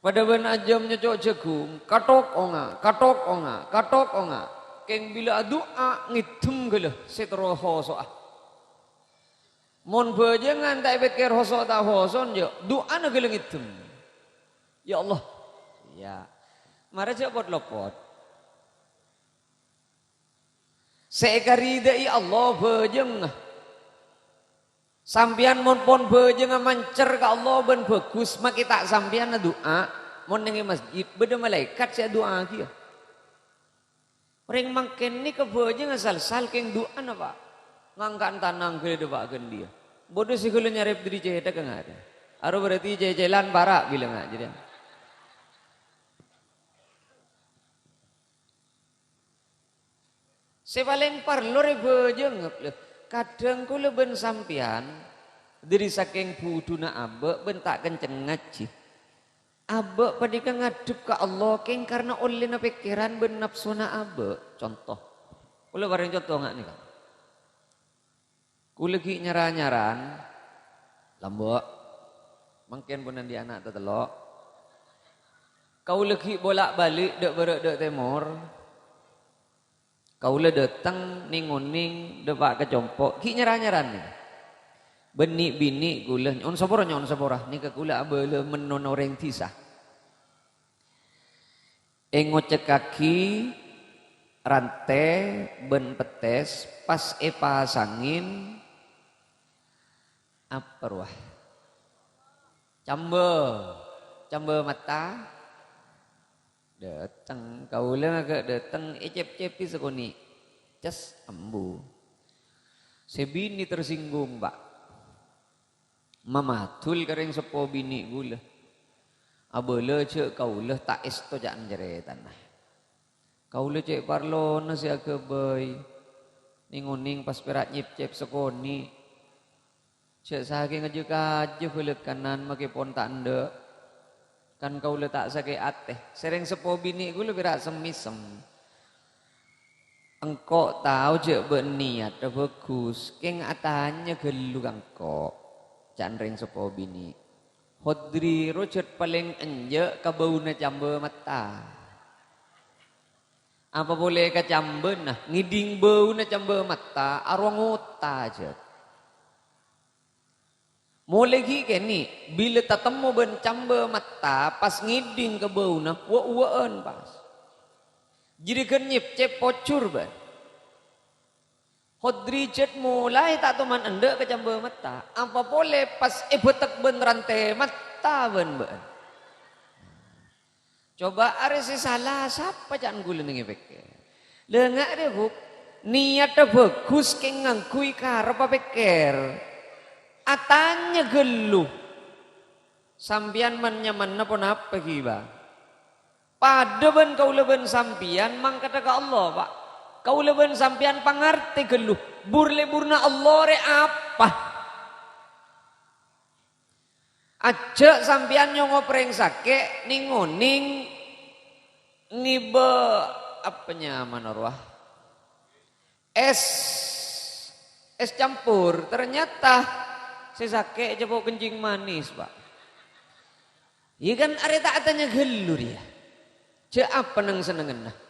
Padâ bân ajâm nyoco' jhâghung, kathok onga', kathok onga', kathok onga'. Kèng bilâ adu'a ngèddhem ghâllu sè terro hoso'a. Mon bhâjângan ta' èpèkkèr hoso' ta' hoson, yâ, du'ana ghâllu ngèddhem. Ya Allah. Iyâ. Mara jhâ' pot-lopot. Sè èkarèdhâi Allah bhâjângnga. Sampèyan mon pon bhâjângnga mancer ka Allah bân bhâghus, makè ta' sampèyan adu'a. Mon neng è masjid, bâdâ malaèkat sè adu'aaghi, yâ. Orèng mangkèn nèka bhâjângnga sal-sal kèng du'ana, Pa'. Ngangka'an tanang ghâllu dâpa' ghândhiyâ. Bâdâ sè ghâllu nyarep dâri cèthagghâ ngarè. Aro berarti cècèlan para' bilângnga jârèya. Sè palèng parlo rè bhâjângnga, lho. Kadhâng kaulâ bân sampèyan dâri sakèng budhuna abâ' bân ta' kenceng ngajhi. Abâ' panèka ngadhep ka Allah kèng karna ollèna pèkkèran bân napsona abâ'. Conto. Kaulâ parèng conto nga' nèka. Kaulâ ghi' nyar-anyaran, lambâ'. Mangkèn pon andi' ana' tatello'. Kaulâ ghi' bolak-balik dâ' bârâ' dâ' tèmor. Kaulâ dâteng nèng-onèng dâpa' ka compo', ghi' nyar-anyaran nèka. Bânnè binè' kaulâ, nyo'on sapora, nyo'on sapora. Nèka kaulâ abâlâ mennona orèng dhisa. Èngocekkaghi rantè bân pettès, pas èpasangè apa rowa? Cambâ. Cambâ matta. Dâteng, kaulâ ngaghâ' dâteng, ècèp-cèpè sakonè'. Ces, ambu. Sè binè tersinggung, Pa'. Mamadul ka rèng seppo binè' kaulâ. Abâlâ jhâ' kaulâ ta' èsto ca'na carètana. Kaulâ cè' parlona sè aghâbây. Nèng-onèng pas pèra' nyèp-cèp sakonè'. Jhâ' sakènga jâ-kajâ bâlâkkanan makè pon ta' endâ'. Kan kaulâ ta' sakè' atè. Sè rèng seppo binè' kaulâ pèra' sem-mèsem. "Engko' tao jhâ' bâ'na niyatta bhâghus, kèng atanya ghâllu ka engko'," ca'na rèng seppo binè'. Hodri rojhât palèng enjâ' ka bâuna cambâ matta. Apa polè ka cambâna, ngèdhing bâuna cambâ matta, arowa ngota jhât. Molè ghi' kènè', bilâ tatemmo bân cambâ matta pas ngèdhing ka bâuna, wa'-uwa'an pas. Jârèya ghân nyèp-cèp pojhur bân. Kodrijât molaè ta' toman endâ' ka cambâ mata. Apa polè pas èbâtek bân rantè mata bân bâ'ân. Coba arè sè sala sapa ca'na ghulâ nèng èpèkkèr. Lè nga' rè, Bu', niyatta bhâghus kèng ngangghuy karebbhâ pèkkèr. Atanya ghâllu, "Sampèyan man-nyamanna ponapa ghi, Bâ?" Padâ bân kaulâ bân sampèyan mangkaddhâ ka Allah, Pa'. Kaulâ bân sampèyan pangartè ghâllu, bur-lebbhurrâ Allah rè apa? Ajjhâ' sampèyan nyongo' rèng sakè' nèng-onèng ngibâ apa nyamana rowa? Es, es campur. Ternyata sè sakè' jhâ' po' kencing manis, Pa'. Iyâ kan arè ta' atanya ghâllu rèya. Jhâ' apa neng-sennengnganna?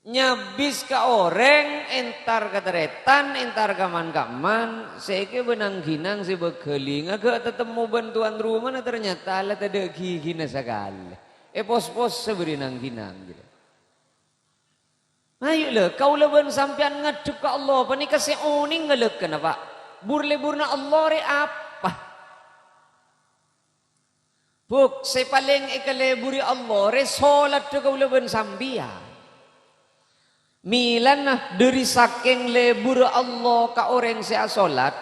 Nyabis ka orèng, entar ka tarètan, entar ka man-kamman, sè èkè bân nang-ghinang sè bâghâli, ngaghâ' tatemmo bân towan romana, ternyata la tadâ' ghighina sakalè. Èpos-posa bâri' nang-ghinang, gitu. Ayo, lè, kaulâ bân sampèyan ngadhep ka Allah, panèka sè onèng ngalakana, Pa'. Bur-lebbhurrâ Allah rè apa? Bu', sè palèng èkalebburri Allah rè solatta kaulâ bân sampèyan. Mèlana dhâri sakèng lebburrâ Allah ka orèng sè asolat,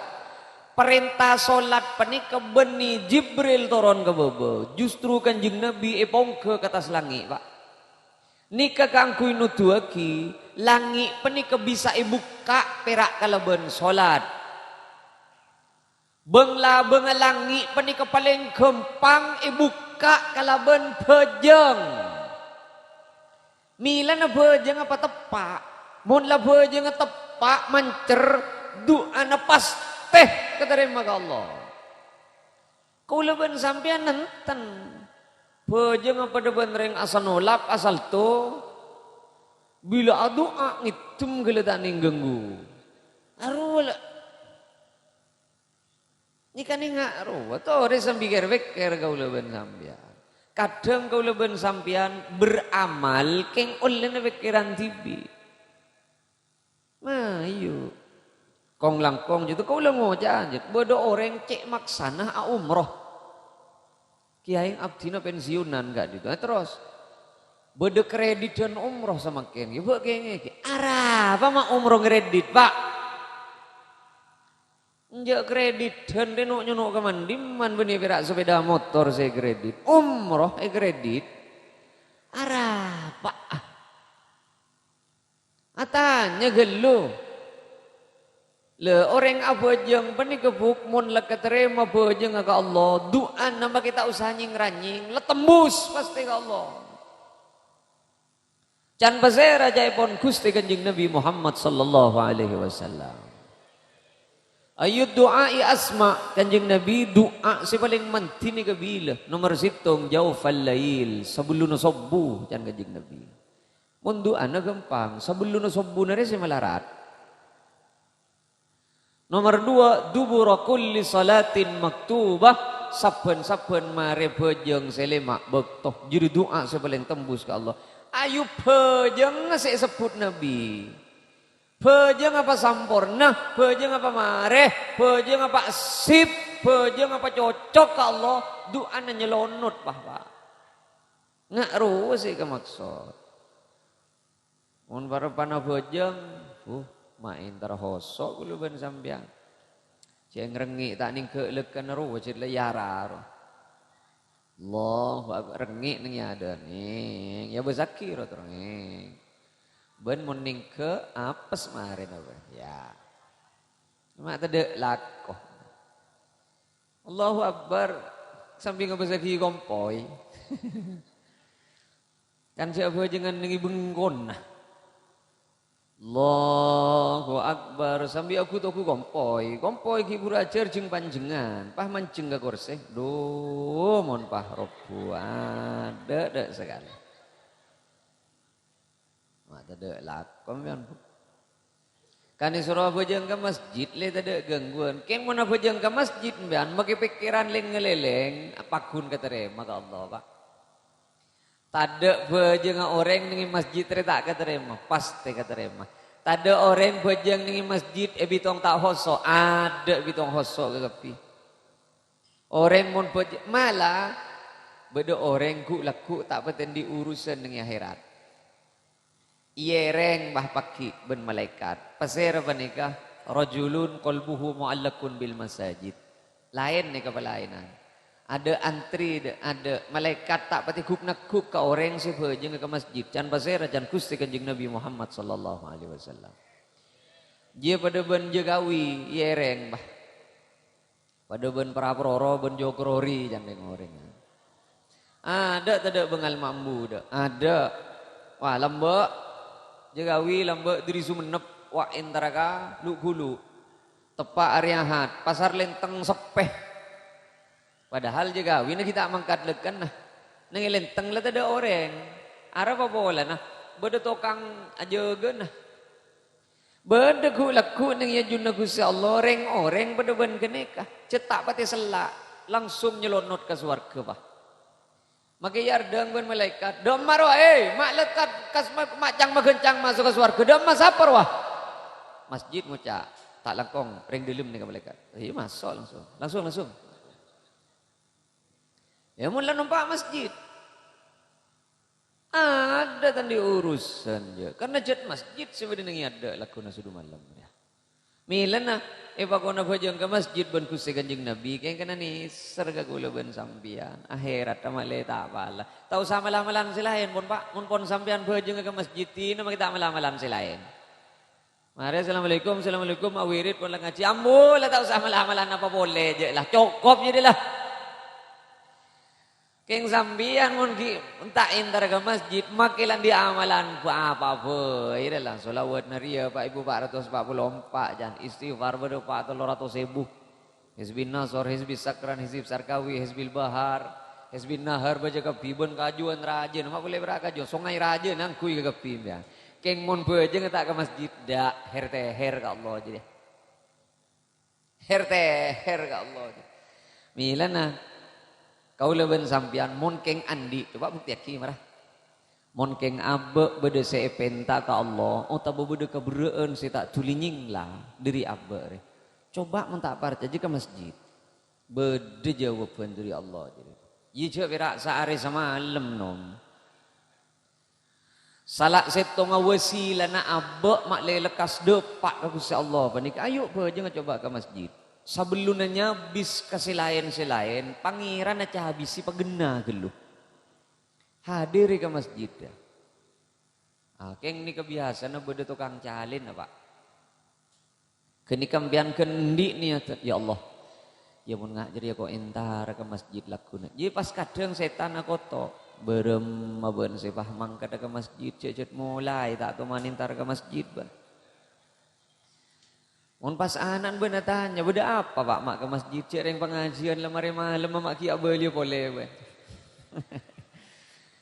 parènta solat panèka bânnè Jibril toron ka bâbâ. Justru Kanjeng Nabi èpongghâ ka attas langngè', Pa'. Nèka kaangghuy noduwâghi, langngè' panèka bisa èbukka' pèra' kalabân solat. Bâng-labângnga langngè' panèka palèng ghâmpang èbukka' kalabân bhâjâng. Mèlana bhâjângnga pateppa'. Mon la bhâjângnga teppa' mancer, du'ana pastè ètarèma ka Allah. Kaulâ bân sampèyan nenten. Bhâjângnga padâ bân rèng asanolap, asalto. Bilâ adu'a ngèddhâm ghellâ' ta' nèng ganggu. Arowa la. Nèka nènga' rowa, torè sambi kèr-pèkkèr kaulâ bân sampèyan. Kadhâng kaulâ bân sampèyan beramal kèng ollèna pèkkèran dhibi'. Mayu. Kong-langkong jâ' kaulâ ngoca'a, jâ', bâdâ orèng cè' maksana aumroh. Kèyaè abdhina pensiunan ka'dinto. Terros, bâdâ kreditan umroh samangkèn. Yâ, bâ' kèngèng. Arapa ma' umroh ngredit, Pa'? Enjâ' kreditan rè no'-nyono' ka man-dimman bânnè pèra' sepeda motor sè kredit. Umroh èkredit. Arapa? Atanya ghâllu. Lè, orèng abhâjâng panèka, Bu', mon la katarèma bhâjângnga ka Allah, du'ana makè ta' osa nyèng-ranyèng, la tembus pastè ka Allah. Can pasèra ca'èpon Ghustè Kanjeng Nabi Muhammad sallallahu alaihi wasallam. Ayyu du'a'i asma', Kanjeng Nabi, du'a sè palèng mandhina kabilâ. Nomer sèttong, jaufal lail, sabellunna sobbhu, can Kanjeng Nabi. Mon du'ana ghâmpang, sabellunna sobbhuna rè sè malarat. Nomer duwâ', dubura kulli salatin maktubah, sabbhân-sabbhân marè bhâjâng sè lèma' bâkto, jârèya du'a sè palèng tembus ka Allah. Ayu bhâjângnga sè èsebbhut Nabi. Bhâjâng apa samporna, bhâjâng apa marè, bhâjâng apa sip, bhâjâng apa cocok ka Allah, du'ana nyelonot, Pa', Pa'. Nga' rowa sè èkamaksod. Mon parappa'na bhâjâng, huh, ma' entar hoso' kaulâ bân sampèyan. Cè' ngrengngè' ta' nèng ghâlâkana rowa, cè' la yara rowa. Allahu Akbar, rengngè' nèng yâ adâ', nèng. Yâ bâsaghi ro terro, nèng. Bân mon nèng ghâ', apes marèna, bân. Yâ. Ma' tadâ' lako. Allahu Akbar, sambi ngabâsaghi kompoy. Kan sè abhâjângan nèng è bengkona. Allahu Akbar, sambi agu-togu kompoy. Kompoy ghi' buru ajhâr jhâng-panjhângan, pas manjheng ka korsè. Dhu, mon pas robbhu, adâ'-dâ' sakalè. Ma' tadâ' lako, sampèyan, Bu. Kan èsoro abhâjâng ka masjid, lè tadâ' gangguan. Kèng mon abhâjâng ka masjid, sampèyan, makè pèkkèran lèng-ngalèlèng, pagghun katarèma ka Allah, Pa'. Tadâ' bhâjângnga orèng nèng è masjid rè ta' katarèma, pastè katarèma. Tadâ' orèng bhâjâng neng è masjid è bitong ta' hoso', adâ' bitong hoso' kakabbhi. Orèng mon bhâj-, mala bâdâ orèng ghu'-lagghu' ta' patè andi' urusan neng è akhèrat. Èèrèng, bâh, pagghi' bân malaèkat. Pasèra panèka? "Rajulun qalbuhu mu'allaqun bil masajid." Laèn nèka palaènan. Adâ' antri, dâ-, adâ' malaèkat ta' patè ghup-nagghup ka orèng sè bhâjângnga ka masjid. Can pasèra? Can Ghustè Kanjeng Nabi Muhammad sallallahu alaihi wasallam. Jiyâ padâ bân Jakawi, èèrèng, bâh. Padâ bân Praproro, bân Jokrori, can rèng-orèng. Adâ' tadâ' bângal mambu, dâ'? Adâ'. Wah, lambâ'. Jakawi lambâ' dâri Songennep, wah, entara ka Lu'-Ghulu'. Teppa' arè Ahad, Pasar Lenteng seppè. Padahal Jakawina ghi' ta' mangkat lèkkanna. Neng è Lenteng la tadâ' orèng. Arapa polana? Bâdâ tokang ajâgâna. Bâdâ ghu'-lagghu' neng è ajunna Ghustè Allah, rèng-orèng padâ bân ghânèka. Cè' ta' patè sella', langsung nyalonot ka sowarghâ, bâh. Makè èardâng bân malaèkat, "Dâ'emma rowa, è, ma' lèkkat kas-, ma', ma' cang-maghâncang maso' ka sowarghâ, dâ'emma sapa rowa?" Masjid ngoca', "Ta' langkong, rèng dâlem nèka malaèkat." Iyâ, maso' langsung. Langsung, langsung. Iyâ, mon la nompa' masjid. Adâ' ta' andi' urusan, jâ. Karna jhât masjid sè bâdâ neng è adâ' lagghuna sudu malem, yâ. Mèlana èpakona bhâjâng ka masjid bân Ghustè Kanjeng Nabi, kèng kennèng nèser ka kaulâ bân sampèyan. Akhèratta malè ta' pala. Ta' osa mala-malan sè laèn, pon, Pa'. Mon pon sampèyan bhâjângnga ka masjid, dinah makè ta' mala-malan sè laèn. Marè, "Assalamualaikum, assalamualaikum," awirid pon la ngajhi. Ambu, la ta' osa mala-malan apa polè, jâ, la. Cokop jâ, la. Kèng sampèyan mon ghi' ta' entar ka masjid, makè la andi' amalan apa bhâi, la. Shalawat nariyah, Pa', Ibu, pa' ratos pa' polo empa', jân istighfar bâdâ pa' tello ratos èbu. Hizbin Nasr, Hizbis Sakran, Hizbis Sarkawi, Hizbil Bahar, Hizbin Nahar, bâca kabbhi bân kajuwân rajâna, ma' polè bârâ' kajuwân, songay rajâna angghuy kabbhi, ya. Kèng mon bhâjângnga ta' ka masjid, dâ', her-teher ka Allah, jâ. Her-teher ka Allah, jâ. Mèlana, kaulâ bân sampèyan, mon kèng andi', coba buktèyaghi, mara. Mon kèng abâ' bâdâ sè èpènta ka Allah, otabâ bâdâ kaberrâ'ân sè ta' dhuli nyèngla dâri abâ' rè, coba mon ta' parcajâ ka masjid. Bâdâ jâwâbhân dâri Allah, jârèya. Iyâ, jâ' pèra' saarè samalem, nom. Sala sèttonga wasilana abâ' ma' lè lekkas dâpa' ka Ghustè Allah panèka, ayo bhâjângnga coba ka masjid. Sabellunna nyabis ka sè laèn-sè laèn, Pangèranna cabisi paghenna ghâllu. Hadiri ka masjid, yâ. Ah, kèng nèka biyasana bâdâ tokang calèn, apa? Ghânèka sampèyan ghândhi' niyadhâ, "Ya Allah, ya mon nga' jârèya ko' entara ka masjid lagghuna." Jâ pas kadhâng sètan akoto', "Bârâmma bâ'na sè pas mangkadhâ ka masjid, jâ' jât molaè ta' toman entara ka masjid, bâ." Mon pas ana'na bâ'na atanya, "Bâdâ apa, Pa', ma' ka masjid? Jâ' rèng pangajiân la marè malem, ma' ghi' abâliyâ polè, bâ."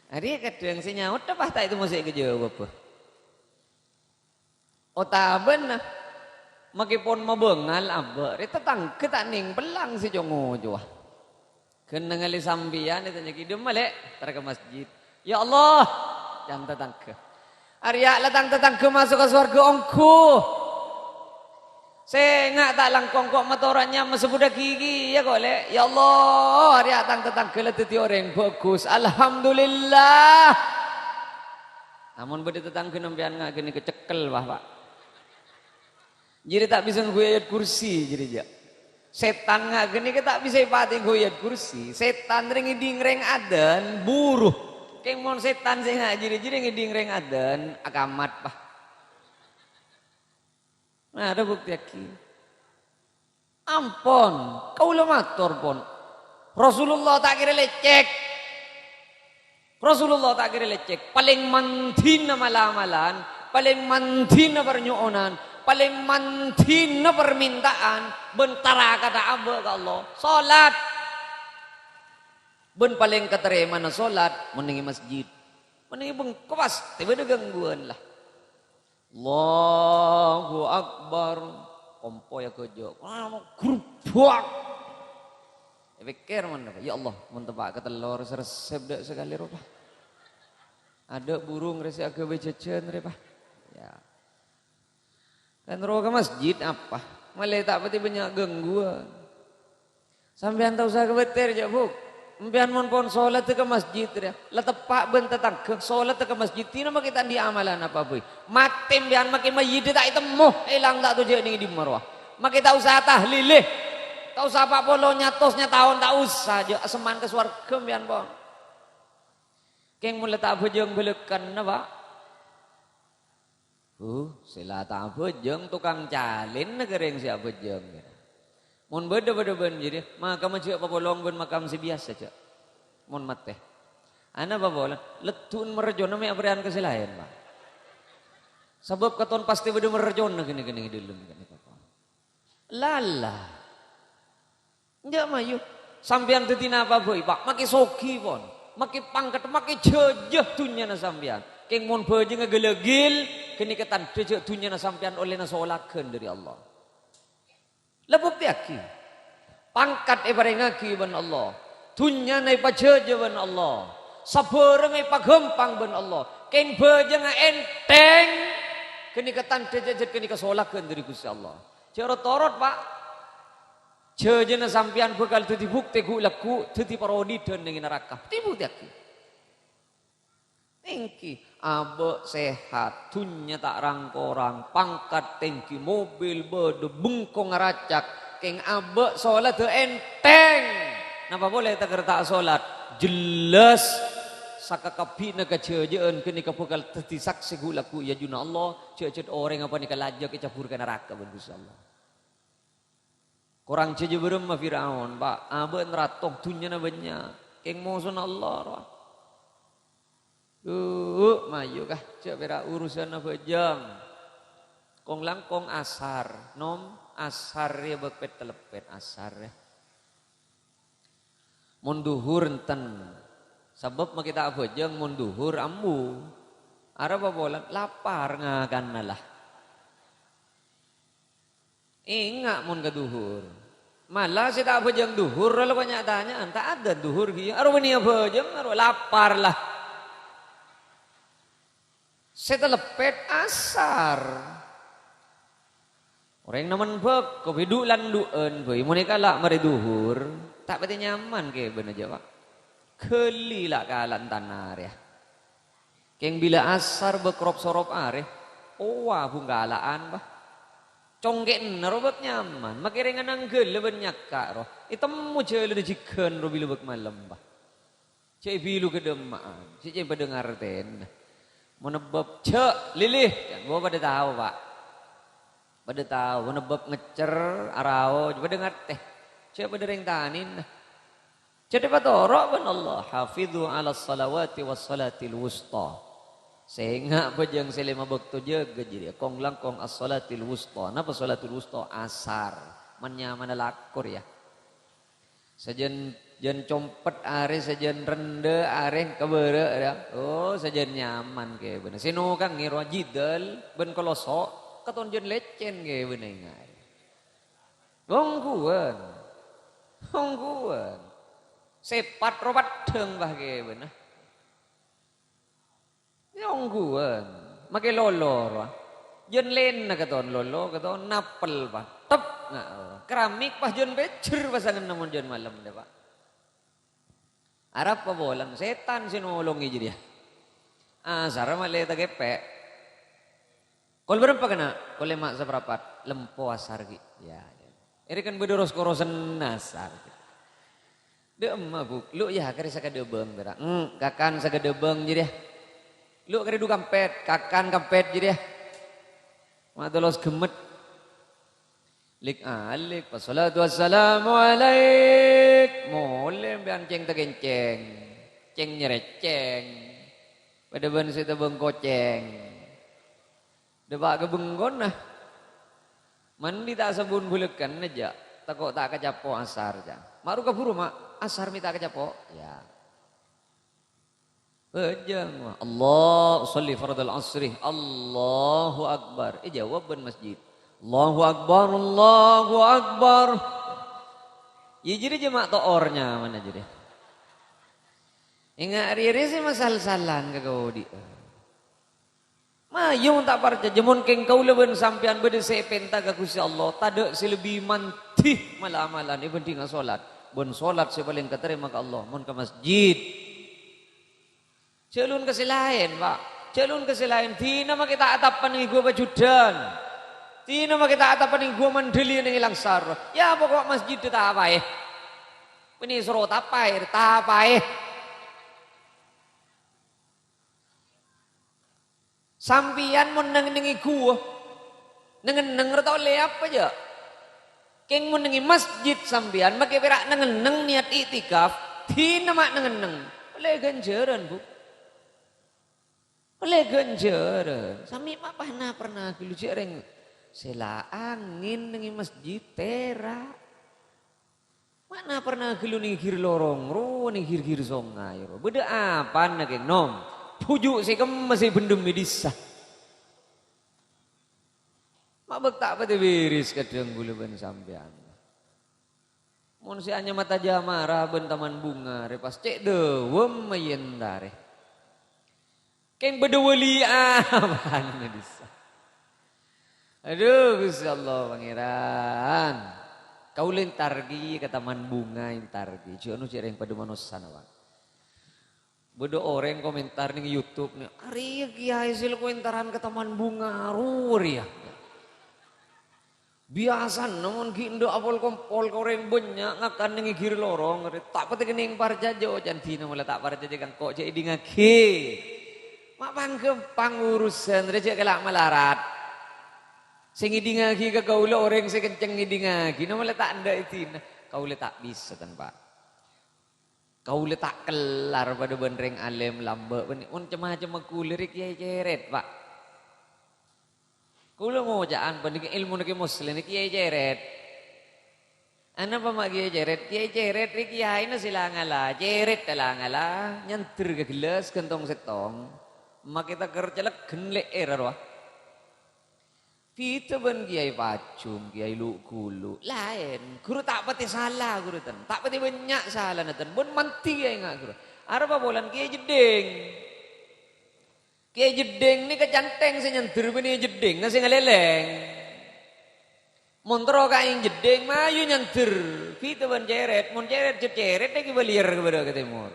Arèya kadhâng sè nyaot, pas ta' ètemmo sè èkajâwâb, bâ. Otabâna, makè pon mabângal abâ' rè, tatangghâ ta' nèng pellang sè co-ngocowa. Ghân nangalè sampèyan ètanya'aghi, "Dâ'emma, Lè'?" "Entara ka masjid." "Ya Allah," can tatangghâ. "Arèya la tang tatangghâ maso' ka sowarghâ ongghu. Sènga' ta' langkong ko' matora nyamma sabudhâghi kèya ko', Lè'. Ya Allah, arèya tang tatangghâ la dhâddhi orèng bhâghus. Alhamdulillah." Amon bâdâ tatangghâ sampèyan nga' ghânèka cekkel, wah, Pa'. Jârèya ta' bisa ngangghuy ayat kursi, jârèya. Sètan nga' ghânèka ta' bisa èpatè ngangghuy ayat kursi. Sètan rè ngèdhing rèng adân, buru. Kèng mon sètan sè nga' jârèya, jârèya ngèdhing rèng adân, akamat, Pa'. Nah, arèya buktèyaghi. Ampon, kaulâ mator, pon. Rasulullah ta' kèra lècèk. Rasulullah ta' kèra lècèk. Palèng mandhina mala-malan, palèng mandhina parnyo'onan, palèng mandhina parmènta'an, bân tarakatta abâ' ka Allah. Salat. Bân palèng katarèmana salat, mon nèng è masjid. Mon nèng è bengko, pastè bâdâ gangguwân, la. Allahu Akbar. Kompoyya ghâjâ. Grubbhâk. Èpèkkèr mon, "Ya Allah, mon teppa' katello rè, saresep dâ' sakalè rowa, Pa'. Adâ' burung rè sè aghâbây jhâjhân rè, Pa'." Ya. Kan rowa ka masjid apa? Malè ta' patè bânnya' gangguan. Sampèyan ta' osa kabâtèr, jâ', Bu'. Sampèyan mon pon sholatta ka masjid, rèya. La teppa' bân tatangghâ, sholatta ka masjid. Dinah makè ta' andi' amalan apa, Bu'. Matè sampèyan makè mayyidda ta' ètemmo, èlang ta' tojjhâ' neng è dimma rowa. Makè ta' osa tahlilè. Ta' osa pa' polo nyatos nyataon, ta' osa, jâ'. Asemman ka sowarghâ sampèyan, pon. Kèng mon la ta' abhâjâng bâlâkana, Pa'. Uh, sè la ta' abhâjâng tokang calènna ka rèng sè abhâjâng. Mon bâdâ padâ bân jârèya, makamma jâ' papolong bân makam sè biyasa, jâ'. Mon matè. Ana papolan, leddu'en merjona mè' aparèyan ka sè laèn, Pa'. Sabâb katon pastè bâdâ merjona kènè-kènè è dâlem kènè, Pa'. Lala. Enjâ' mayu. Sampèyan dhâddhi napa bhâi, Pa'? Makè soghi, pon. Makè pangkat, makè jhâjâ dhunnyana sampèyan. Kèng mon bhâjângnga ghâlâghil, ghânèka tandhâ jâ' dhunnyana sampèyan ollèna solaghân dhâri Allah. La buktèyaghi. Pangkat èparèngaghi bân Allah. Dhunnyana èpajhâjâ bân Allah. Sabhârâng èpaghâmpang bân Allah. Kèng bhâjângnga ènthèng, ghânèka tandhâ jâ' jhât ghânèka solaghân dhâri Ghustè Allah. Jâ' ro-torot, Pa'. Jhâjâna sampèyan bhâkal dhâddhi buktè ghu'-lagghu', dhâddhi parodi'ân neng naraka. Dhâddhi buktèyaghi. Èngghi, abâ' sehat, dhunnya ta' rang-korang, pangkat tèngghi, mobil bâdâ, bengko ngaracak, kèng abâ' solatta ènthèng. Napa polè ta' kèra ta' solat? Jelas sakakabbhina kajhâjâ'ân ghânèka bhâkal dhâddhi saksè ghu'-lagghu' è ajunanna Allah, jhâ'-jhât orèng apanèka lajâk ècabbhur ka naraka bân Ghustè Allah. Korang jhâjâ bârâmma Fir'aun, Pa'? Abâ' narato, dhunnyana bânnya'. Kèng mosona Allah, rowa. Dhu, mayu, ka, jhâ' pèra' urusanna bhâjâng. Kong-langkong asar, nom, asar rèya bâk pèt-taleppèt asar, rèya. Mon dhuhur enten, sabâb makè ta' abhâjâng mon dhuhur ambu. Arapa polana? Lapar ngakanna, la. Enga' mon ka dhuhur. Mala sè ta' abhâjâng dhuhur, la kok nya'-tanya'an, ta' ada dhuhur ghi. Aro bânnè abhâjâng, aro lapar, la. Sè taleppèt asar. Orèng nèmon bhâko, bhidhu' landhu'ân bhâi, mon èkala' marè dhuhur, ta' patè nyaman kèbâna jâ', Pa'. Ghâli la' kala' tana rèya. Kèng bilâ asar bâk rop-sorop arè, owa bhungkala'an, Pa'. Congkè'na ro bâk nyaman, makè rèng ananggâlâ bân nyakka' ro, ètemmo jhâlânna jhighân ro bilâ bâk malem, Pa'. Cè' bilu kadhâmma'an, cè' cè' padâ ngartèna. Mon ebbâb, jhâ', lilih, kan, bâ padâ tao, Pa'. Padâ tao, mon ebbâb ngècèr, arao, padâ ngartè. Cè' padâ rèng tanèna. Cè' dâpa' toro' bân Allah, "Hafidhu 'alas salawati was salatil wusta." Sènga' bhâjâng sè lèma bâkto jâgâ jârèya, kong-langkong as-salatil wusta. Napa salatil wusta? Asar. Man-nyamanna lako rèya. Sajân, jân compet arè, sajân rèndhâ arè, kabârâ', ya. Oh, sajân nyaman kèbâna. Sè nokangè rowa jidal bân koloso', katon jân lècèn kèbâna, ènga'. Ongghuwân. Ongghuwân. Sèpat ro paddhâng, bâ, kèbâna. Iyâ ongghuwân, makè lolo rowa. Jân lèna katon lolo, katon napel, Pa'. Tep, nga-, keramik, Pa', jân pèjher pasanganna mon jân malem, dâ, Pa'. Arapa polana sètan sè nolongè jârèya. Asar malè takèpè'. Kol bârâmpa kana'? Kol lèma' saparapat. Lempo asar ghi'. Ya, ya. Èrè kan bâdâ ros-korosan asar. Dâ' emma, Bu'. Lu', ya, karè sakadâbâng, pèra'. Hmm, kakan sakadâbâng jârèya. Lu' karè dhu kampèt, kakan kampèt jârèya. Ma' tolos ghemmet. Lik-alik, wassalatu wassalamu alaik. Molè sampèyan cèng-takèncèng. Cèng-nyarècèng. Padâ bân sè tabâng kocèng. Dâpa' ka bengkona. Mandi ta' sabun bulâkana, jâ'. Tako' ta' kacapo' asar, jâ'. Ma' ru kabhuru, Ma'. Asar mè' ta' kacapo'. Ya. Bhâjâng, wa. Allah, usalli fardal asri. Allahu Akbar. Èjâwâb bân masjid. Allahu Akbar, Allahu Akbar. Yâ, jârèya jâ' ma' to'or nyamana jârèya. Ènga' rèya sè masal-salan ka kodi'â. Ayo, mon ta' parcajâ, mon kèng kaulâ bân sampèyan bâdâ sè èpènta ka Ghustè Allah, tadâ' sè lebbi mandhi mal-amalan èbhândhinga solat. Bân solat sè palèng katarèma ka Allah, mon ka masjid. Jhâ' lon ka sè laèn, Pa'. Jhâ' lon ka sè laèn. Dinah makè ta' atapa neng è ghuwâ Pajudan. Dinah makè ta' atapa neng è ghuwâ Mandhâli neng è Langsar. Ya, poko' masjid tapaè. Bânnè soro tapaè, tapaè. Sampèyan mon neng-enneng è ghuwâ, neng-enneng rè ta' ollè apa, jâ'? Kèng mon neng è masjid sampèyan makè pèra' neng-enneng niyat iktikaf, dinah ma' neng-enneng. Ollè ghânjhârân, Bu. Ollè ghânjhârân. Samè ma' pana-parna ghâllu jâ' rèng sè la angèn neng è masjid tèra'. Ma' na-parna ghâllu neng è ghir lorong rowa, neng è ghir-ghir songay rowa. Bâdâ apana kèng, Nom? Bhuju' sè kemma sè bhendhem è dhisa. Ma' bâk ta' patè bèrès kadhâng kaulâ bân sampèyan. Mon sè anyama Tajamara bân Taman Bunga rè pas cè' dâwâmma yèn tarè. Kèng bâdâ wali apana dhisa. Adhu, Ghustè Allah Pangèran. Kaulâ èntar ghi ka Taman Bunga, èntar ghi. Jhâ' anu jhâ' rèng padâ manossana, Pak. Bâdâ orèng komentar neng YouTube nè, "Arèya kèyaè sè la koentaran ka Taman Bunga rowa rèya." Biyasana mon ghi' endâ' apol-kompol ka orèng bânnya' ngakan neng è ghir lorong, ta' patè kennèng parcajâ, oca'na dinah mala ta' parcajâ ka engko' jhâ' èdingngaghi. Ma' pangghâmpang urusan, rè jhâ' kala' malarat. Sè ngèdingngaghi ka kaulâ orèng sè kencèng ngèdingngaghi, na mala ta' endâ' è dinah. Kaulâ ta' bisa, tan, Pak. Kaulâ ta' kellar padâ bân rèng alèm lambâ' bânnè. Mon cem-macemma kaulâ rè kèyaè cèrèt, Pak. Kaulâ ngoca'an panèka èlmona Kè Muslèh nèka kèyaè cèrèt. Anapa ma' kèyaè cèrèt? Kèyaè cèrèt rè kèyaèna sè la ngala, cèrèt la ngala, nyandher ka ghellas ghântong sèttong, makè tèkèr cèlègghân lè'èrra rowa. Bhidhâ bân kèyaè pajhung, kèyaè lu'-ghulu', laèn. Ghuru ta' patè sala, ghuru ten. Ta' patè bânnya' salana ten. Bân mandhi kèyaè nga', ghuru. Arapa polana kèyaè jeddhing. Kèyaè jeddhing nèka canthèng sè nyandher bânnè jeddhingnga sè ngalèlèng. Mon terro ka aèng jeddhing, mayu nyandher. Bhidhâ bân cèrèt. Mon cèrèt, jhâ' cèrèt nèka bâliyâr ka bârâ' ka tèmor.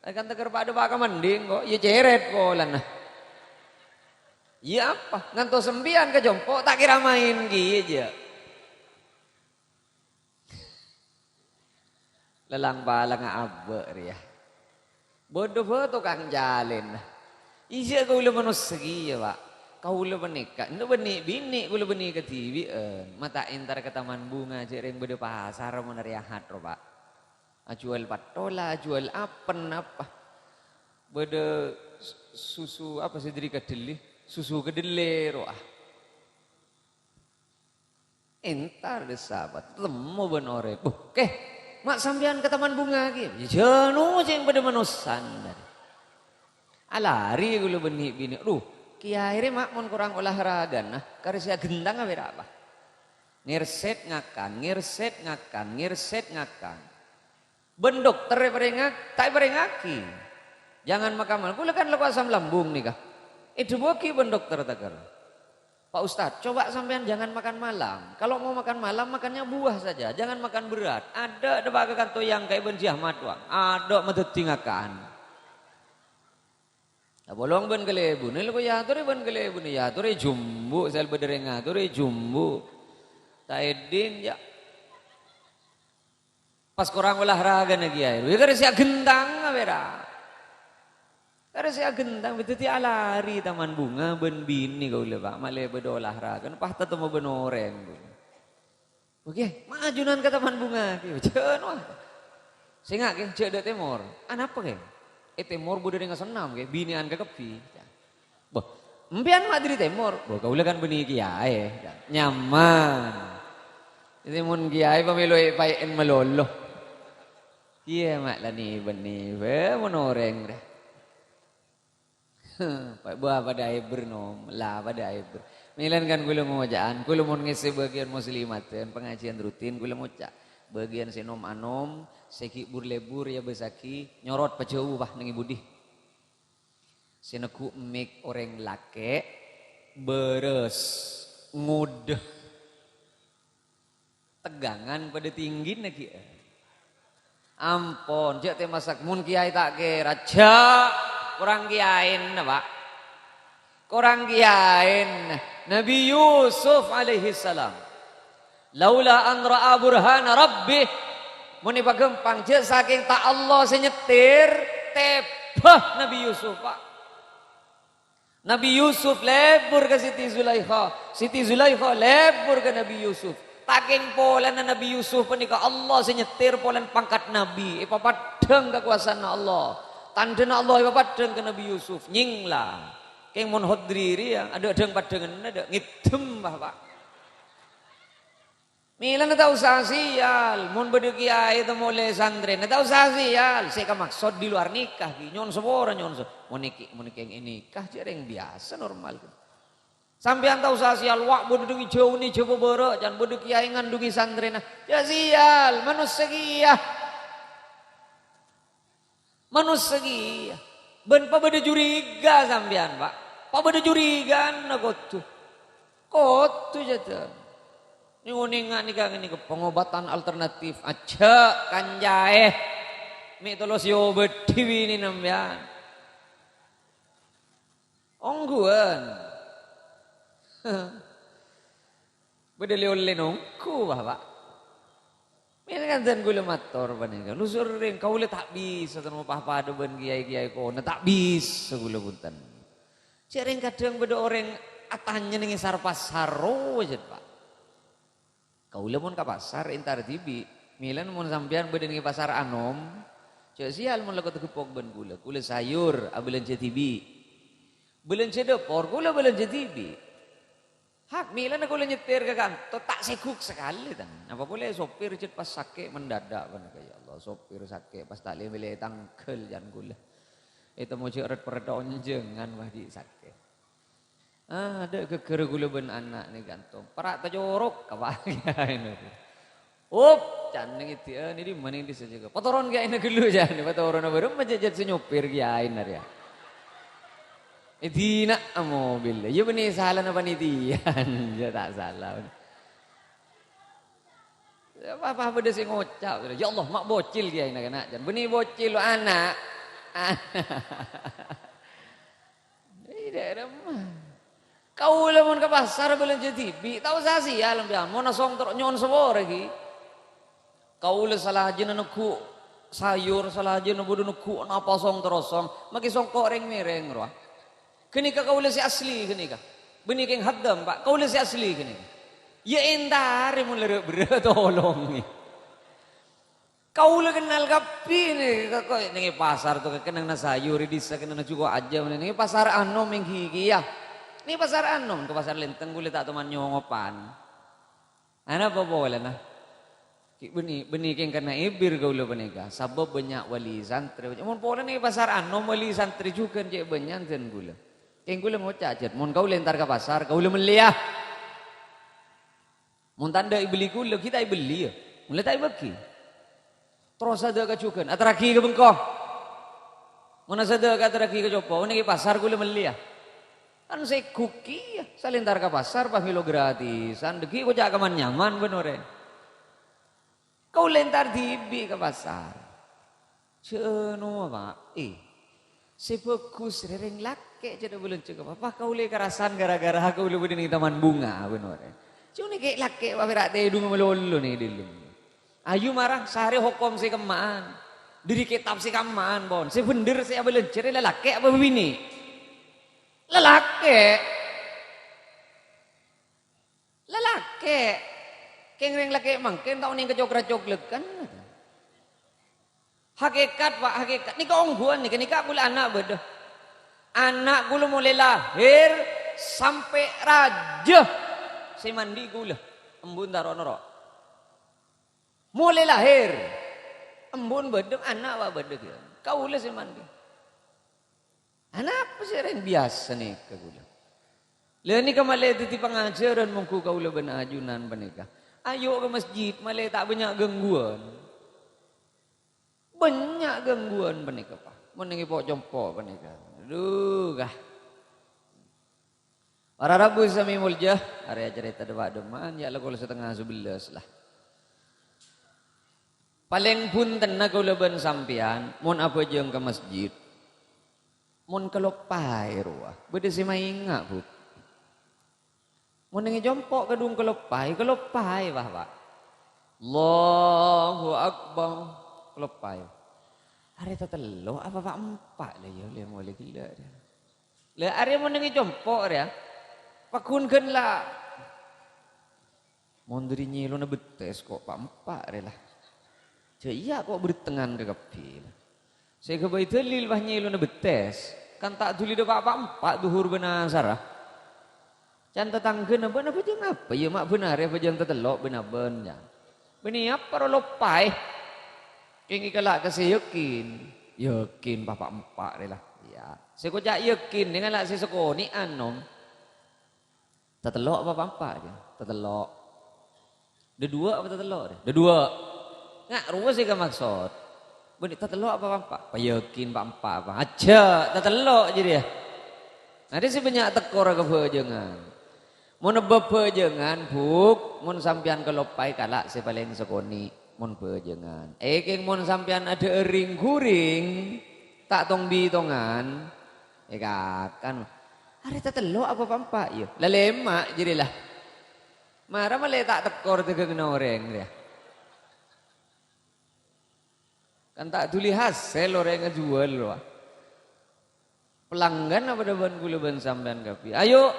Kan tèkèr padâ pa' ka mandhing, kok. Iyâ cèrèt polana. Iyâ apa? Ngantos sampèyan ka compo' ta' kèra maèn kèya, jhâ'. Lèlang-palèngnga abâ' rèya. Bâdâ bâ tokang calèn. Iyâ kaulâ manossa kèya, Pak. Kaulâ panèka, endâ' bânnè binè' kaulâ bânnè kadhibi'ân. Ma' ta' èntar ka Taman Bunga, jhâ' rèng bâdâ pasar mon arè Ahad, ro, Pak. Ajhuwâl pathola, ajhuwâl apen apa. Bâdâ su-, susu apa sè dhâri kadhelli? Susu kadhelli, ro, ah. Èntar dâ' sahabat, temmo bân orèng. "Buh, Kè, ma' sampèyan ka Taman Bunga kèya?" "Iyâ, jhâ' no, cèng padâ manossana." Alari kaulâ bânnè binè'. Duh, kèyaè rè ma' mon korang olahragana, karè sè aghentang apa, Pak? Ngèrsèt ngakan, ngèrsèt ngakan, ngèrsèt ngakan. Bân dokter èparèngak-, ta' èparèngaghi. Jangan makan malam. Kaulâ kan lako asam lambung nèka. Èdhâbuwâghi bân dokter tèkèr. "Pak Ustadz, coba sampèyan jangan makan malam. Kalau mau makan malam, makannya buah saja. Jangan makan berat." Adâ' dâpa' ka kanto yang kaè bân Ji Ahmad, wah. Adâ' madhâddhi ngakan. Apolong bân kalèbunna, lako èyatorè bân kalèbunna, èyatorè jumbu, sè bâdâ rèng ngatorè jumbu. Ta' èdhing, jhâ'. Pas korang olahragana kèyaè, iyâ karè sè aghentang, apa, ra? Karè sè aghentang, dhâddhi alari Taman Bunga bân binè kaulâ, Pak. Malè bâdâ olahragana, pas tatemmo bân orèng, kaulâ. "Oke, ma' ajunan ka Taman Bunga, kèya." "Jhâ' no, ah." "Sènga', Kè, jhâ' dâ' tèmor." "Anapa, Kè?" "È tèmor bâdâ rèng asennam, Kè, binè'an kakabbhi." "Bâh, empèyan ma' dhâri tèmor?" "Bâh, kaulâ kan bânnè kèyaè." Nyaman. Dhâddhi mon kèyaè pamèlo èpaè'èn malolo. Iyâ, ma' la nè-bânnè, bâ, mon orèng, rè. Pa-, bâ, padâ aèbâr, Nom. La, padâ aèbâr. Mèlana kan kaulâ ngoca'an, kaulâ mon ngèssè bâgiyân muslimaten, pangajiyân rutin, kaulâ ngoca', bâgiyân sè nom-anom, sè ghi' bur-lebur, èabâssaghi, nyorot pajhâu, Pa', neng è budi. Sè neggu' mik orèng lakè', Bârâs, ngodâ. Tegangan padâ tinggi nèka. Ampon, jhâ' tè masak. Mon kiyaè ta' kèra, jhâ', korang kiyaèna, Pak. Korang kiyaèna. Nabi Yusuf alaihissalam. "Laula an ra'a burhana rabbih." Mon èpaghâmpang, jhâ' sakèng ta' Allah sè nyètèr, tèbâ Nabi Yusuf, Pak. Nabi Yusuf lebur ka Siti Zulaikha, Siti Zulaikha lebur ka Nabi Yusuf. Takèng polana Nabi Yusuf panèka Allah sè nyètèr polana pangkat nabi, èpapaddhâng kakowasaanna Allah. Tandhâna Allah èpapaddhâng ka Nabi Yusuf. Nyèngla. Kèng mon Khodri rèya, adâ' dhâng-paddhânganna, adâ' ngèddhem, Pak. Mèlana ta' osa sèyal, mon bâdâ kiyaè ta' molè santrèna, ta' osa sèyal, sè èkamaksod di luar nikah, ghi, nyo'on sapora, nyo'on sa-, mon èkè-, mon èkèng ènikah, jhâ' rèng biyasa, normal. Sampèyan ta' osa sèyal, wa', bâdâ dhâng èjhâuna, èjhâ' bâbârâ', can bâdâ kiyaè ngandhungè santrèna, jhâ' sèyal, manossa kèya. Manossa kèya. Bân pabâdâ curiga sampèyan, Pak. Pabâdâ curigana kodhu. Kodhu, jhâ'. Nèng-onènga nèka, nèka pengobatan alternatif. Ajhâ' kancaè. Mè' tolos èobâdhi binèna sampèyan. Ongghuwân. Bâdâ lè-ollè nongghu, Bapak. Mènangka dân kaulâ mator panèka. Lu serrèng, kaulâ ta' bisa terro pa-padâ bân kiyaè-kiyaè kono. Ta' bisa kaulâ, bhunten. Jhâ' rèng kadhâng bâdâ orèng atanya nèng è sar-pasar rowa, jhât, Pak. Kaulâ mon ka pasar, entar dhibi'. Mèlana mon sampèyan bâdâ nèng è Pasar Anom, jhâ' sèyal mon la kodhu gheppok bân kaulâ. Kaulâ sayur, abâlânjhâ dhibi'. Bâlânjhâ dâpor, kaulâ bâlânjhâ dhibi'. Hak, mèlana kaulâ nyètèr ka kanto, ta' sèguk sakalè, tan. Apa polè sopir jhât pas sakè' mendadak, panèka, ya Allah, sopir sakè' pas ta' lè-mèlè tangghâl, can kaulâ. Ètemmo jhâ' ret-peret onjhângan, wah, ghi' sakè'. Ah, adâ' ghâgghârâ kaulâ bân ana' nèng kanto. Para' tacorok, ka, Pak. Op, can nèng èdhi'ân, è dimma nèng dhisa jâgâ. Patoron kiyaèna ghâllu, can. Patoronna bârâmma jhâ' jhât sè nyopir kiyaèna rèya. È dinna' mobil. Iyâ bânnè salana panitian. Iyâ ta' sala. Apa-apa bâdâ sè ngoca'. "Ya Allah, ma' bocil kiyaèna kana'," can. Bânnè bocil lo ana'. È dâ'remma. Kaulâ mon ka pasar bâlânjhâ dhibi', ta' osa sèyal sampèyan. Mon asong terro nyo'on sapora, ghi. Kaulâ salajâna neggu' sayur, salajâna bâdâ neggu' napa song terro song, makè songko' rèng-mèrèng rowa. Ghânèka kaulâ sè asli ghânèka. Bânnè kèng haddam, Pak, kaulâ sè asli ghânèka. Iyâ èntarè mon la râ'-bârâ' tolongè. Kaulâ kennal kabbhi nè, ka-, ka-, nèng è pasar to kennengnganna sayur, è dhisa kennengnganna jhuko' ajâm, nèng è Pasar Anom èngghi kèya. Nèng è Pasar Anom, ka Pasar Lenteng kaulâ ta' toman nyongopan. Anapa polana? Ghi' bânnè, bânnè kèng karna èbir kaulâ panèka, sabâb bânnya' wali santrè. Mon polana è Pasar Anom wali santrè jhughân cè' bânnya'an dân kaulâ. Kèng kaulâ ngoca' jhât, mon kaulâ entar ka pasar, kaulâ mellèya. Mon tandhâ èbelli kaulâ, ghi' ta' èbelli, yâ. Molaè ta' èbâghi. Terros sadhâka jhughân, aterraghi ka bengko. Mon sadhâka aterraghi ka compo', nèng è pasar kaulâ mellèya. Kan sèguk kèya, salèntar ka pasar, pas mèlo gratisan, dhâggi' koca' kaman-nyaman bân orèng. Kaulâ entar dhibi' ka pasar. Jhâ' nowa, Pak. Eh, sè bhâghus rè rèng lakè' jhâ' bâlânjhâ ka, Pak. Pas kaulâ èkarasan gara-gara kaulâ bâdâ nèng taman bunga, bân orèng. Jhâ' nèng kè' lakè', Pak, pèra' tèdung malolo nèng è dâlem. Ayu mara sarè hokom sè kemma'an. Dâri kètab sè kemma'an, pon. Sè bhendher sè abâlânjhâ rè lalakè' apa bâbinè'? Lalakè'. Lalakè'. Kèng rèng lakè' mangkèn ta' onèng kacok-racok lèghân. Hakikat, Pak, hakikat. Nèka ongghuwân nèka, nèka kaulâ ana' bâdâ. Ana' kaulâ molaè lahèr sampè' rajâ sè mandhi kaulâ. Embu' ta' ro'-noro'. Molaè lahèr. Embu' bâdâ, ana', Pak, bâdâ kèya. Kaulâ sè mandhi. Anapa sè rèng biyasa nèka kaulâ? Lha nèka malè dhâddhi pangajhârân mongghu kaulâ bân ajunan panèka. Ayo ka masjid, malè ta' bânnya' gangguwân. Bânnya' gangguwân panèka, Pak. Mon nèng è po'-compo' panèka. Adhu, kah. Para rabu sè samè molja, arèya carèta dâpa'-dâmma'an, ya' la kol satengnga sabellâs la. Palèng bhuntenna kaulâ bân sampèyan, mon abhâjâng ka masjid, mon kaloppaè rowa, bâdâ sè maènga', Bu. Mon neng è compo' kadhung kaloppaè, kaloppaè, wah, wah. Allahu Akbar. Kaloppaè. Arè tatello' apa pa' empa' la, ya, lè molè ghellâ', ya. La, arè mon neng è compo', ya. Paggun ghân la. Mon dâri nyèlona bettès ko' pa' empa' rè la. Jâ' iyâ ko' bârtengngan kakabbhi la. Sè èghâbây dalil pas nyèlona bettès, kan ta' dhuli dâpa' pa' empa' dhuhur bân asarra. Can tatangghâna, "Bâ'na abhâjâng apa, ya, ma' bân arè abhâjâng tatello' bân abân, ya?" Bânnè apa ro loppaè? Kèng èkala' ka sè yakin. Yakin pa' pa' empa' rè la. Iyâ. Sè koca' yakin, nèngala' sè sakonè'an, nom. Tatello' apa pa' empa', jâ? Tatello'. Dâduwâ' apa tatello', jâ? Dâduwâ'. Nga' rowa sè èkamaksod. Bânnè tatello' apa pa' empa'? Payakin pa' empa' apa? Ajjhâ', tatello' jârèya. Arèya sè bânnya' tekkor ka bhâjângan. Mon bâb bhâjângan, Bu', mon sampèyan kaloppaè kala' sè palèng sakonè', mon bhâjângan. Èkèng mon sampèyan adâ'â rèng-ghurèng, ta' tong-bitongan, èkakan. Arè tatello' apa pa' empa', ya? La lèma' jârèya la. Mara malè ta' tekkor dâgângnga orèng, rèya. Kan ta' dhuli hasèl orèng ajhuwâl, rowa. Pelanggan apa dâ' bân kaulâ bân sampèyan kabbhi. Ayo,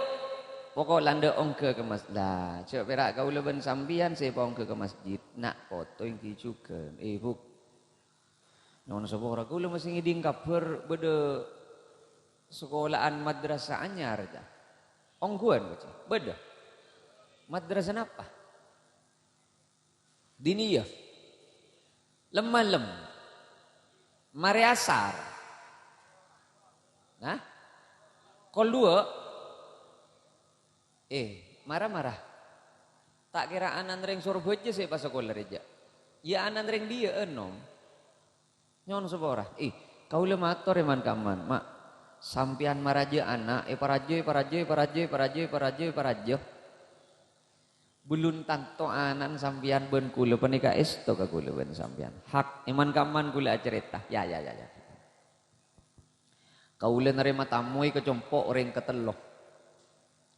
poko' la endâ' ongghâ ka mas-, la, jâ' pèra' kaulâ bân sampèyan sè èpaongghâ ka masjid. Na' poto ènggi jhughân. Eh, Bu'. Nyo'on sapora, kaulâ masih ngèdhing kabhâr bâdâ sakola'an madrasah anyar, ca'. Ongghuwân, ca'? Bâdâ. Madrasah napa? Diniyah. Lem-malem. Marè asar. Nah? Kol duwâ'. Eh, mara-mara. Ta' kèra ana'na rèng Sorbhâjâ sè èpasakola rèya. Iyâ ana'na rèng dhiyâ'ân, nom. Nyo'on sapora. Eh, kaulâ mator è man-kamman, Ma'. Sampèyan marajâ ana', èparajâ, èparajâ, èparajâ, èparajâ, èparajâ. Bellun tanto ana'na sampèyan bân kaulâ panèka èsto ka kaulâ bân sampèyan. Hak, è man-kamman kaulâ acarèta. Ya, ya, ya, ya. Kaulâ narèma tamoy ka compo' orèng katello.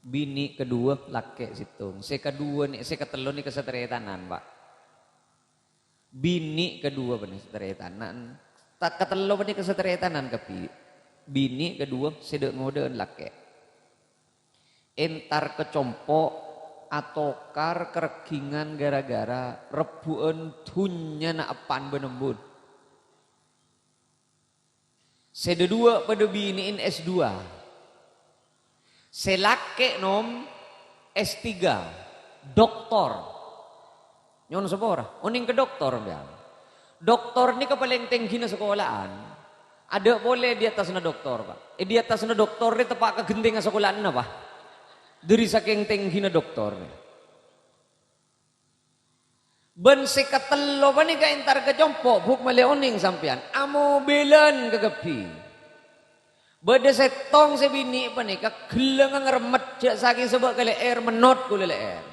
Binè' kadhuwâ, lakè' sèttong. Sè kadhuwâ nè-, sè katello nèka sataretanan, Pa'. Binè' kadhuwâ panè sataretanan. Ta-, katello panèka sataretanan kabbhi. Binè' kadhuwâ sè dâ'-ngodâ'ân lakè'. Entar ka compo', atokar karègghingan ghârâ-ghârâ rebbhu'ân dhunnyana eppan bân embun. Sè dhâduwâ' padâ binè'èn S dua. Sè lakè' nom S tiga, doktor. Nyo'on sapora, onèng ka doktor, sampèyan. Doktor nèka palèng tèngghina sakola'an. Adâ' polè di attasna doktor, Pa'. È di attasna doktor rè teppa' ka ghentèngnga sakola'anna, Pa'. Dhâri sakèng tèngghina doktor. Bân sè katello panèka entar ka compo', Bu', malè onèng sampèyan. Amobilan kakabbhi. Bâdâ sèttong sè binè' panèka ghellângnga ngaremmet jâ' sakèng sabâ' ka lè'èr, mennot kaulâ lè'èr.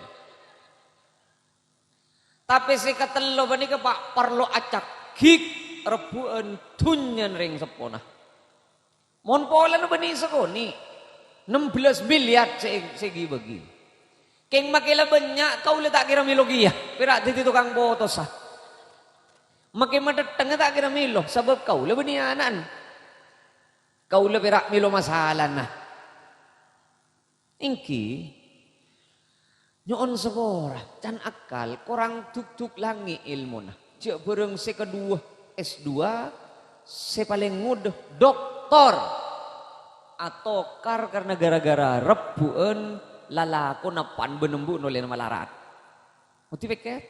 Tapè sè katello panèka, Pa', parlo acaghik rebbhu'ân dhunnyana rèng seppona. Mon polana bânnè sakonè', ennem belas miliar sè, sè èghi-bâghi. Kèng makè la bânnya', kaulâ ta' kèra mèlo kèya, pèra' dhâddhi tokang potosa. Makè matèttengnga ta' kèra mèlo, sabâb kaulâ bânnè ana'na. Kaulâ pèra' mèlo masalana. Èngghi, nyo'on sapora, can akkal, korang duk-duk langngè' èlmona. Jâ' bhârâng sè kadhuwâ S dua, sè palèng ngodâ doktor. Atokar karna ghârâ-ghârâ rebbhu'ân lalakonna pan bân embu' nolèna malarat. Ngodhi pèkkèr?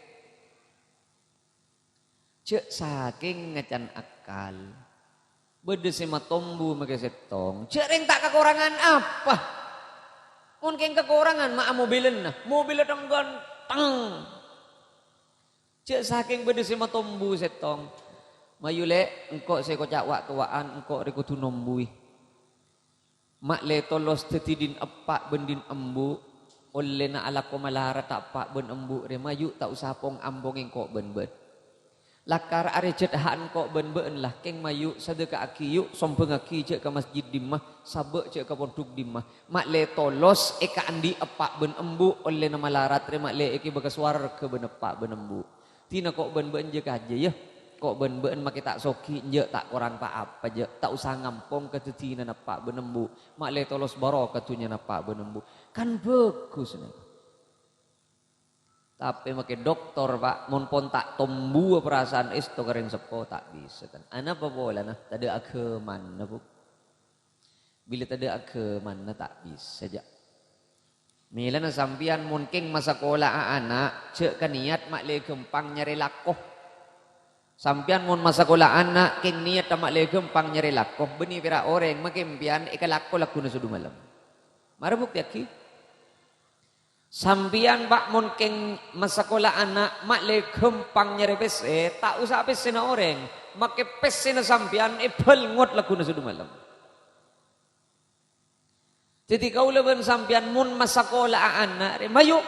Jâ' sakèng ngacan akkal. Bâdâ sè matombu makè sèttong. Jâ' rèng ta' kakorangan apa. Mon kèng kakorangan, ma' amobilanna. Mobilla tang-ghânteng. Jâ' sakèng bâdâ sè matombu sèttong. Mayu, Lè', engko' sè koca' wa'-towa'an, engko' rè kodhu nombuwi. Ma'lè tolos dhâddhi dhin eppa' bân dhin embu', ollèna alako malarat eppa' bân embu' rè, mayu' ta' osa pong-ampong engko' bân bâ'na. Lakar arè jhât ha engko' bân bâ'na la, kèng mayu' sadhâkaaghi, yu' sombhângaghi jhâ' ka masjid dimma, sabâ' jhâ' ka pondhuk dimma. Ma'lè tolos èkaandi' eppa' bân embu', ollèna malarat rè ma'lè èghibâ ka sowarghâ bân eppa' bân embu'. Dina ko' bân bâ'na jhâ' kajâ, yâ. Ko' bân bâ'na maskè ta' soghi, enjâ' ta' korang pa-apa, jhâ'. Ta' osa ngampong kadhâddhiyânna eppa' bân embu'. Ma'lè tolos bârokah dhunnyana eppa' bân embu'. Kan bhâghus, nèko. Tapè maskè doktor, Pa', mon pon ta' tombuwâ parasaan èsto ka rèng seppo, ta' bisa, tan. Anapa polana? Tadâ' aghâmana, Bu. Bilâ tadâ' aghâmana ta' bisa, jhâ'. Mèlana sampèyan mon kèng masakola ana', jhâ' kaniyat ma'lè ghâmpang nyarè lako. Sampèyan mon masakola ana', kèng niyat ma'lè ghâmpang nyarè lako, bânnè pèra' orèng maskè sampèyan èkalako lagghuna sodu malem. Mara buktèyaghi. Sampèyan, Pa', mon kèng masakola ana', ma'lè ghâmpang nyarè pèssè, ta' osa pèssèna orèng, maskè pèssèna sampèyan èbhâlngot lagghuna sodu malem. Dhâddhi kaulâ bân sampèyan mon masakola ana' rè, mayu'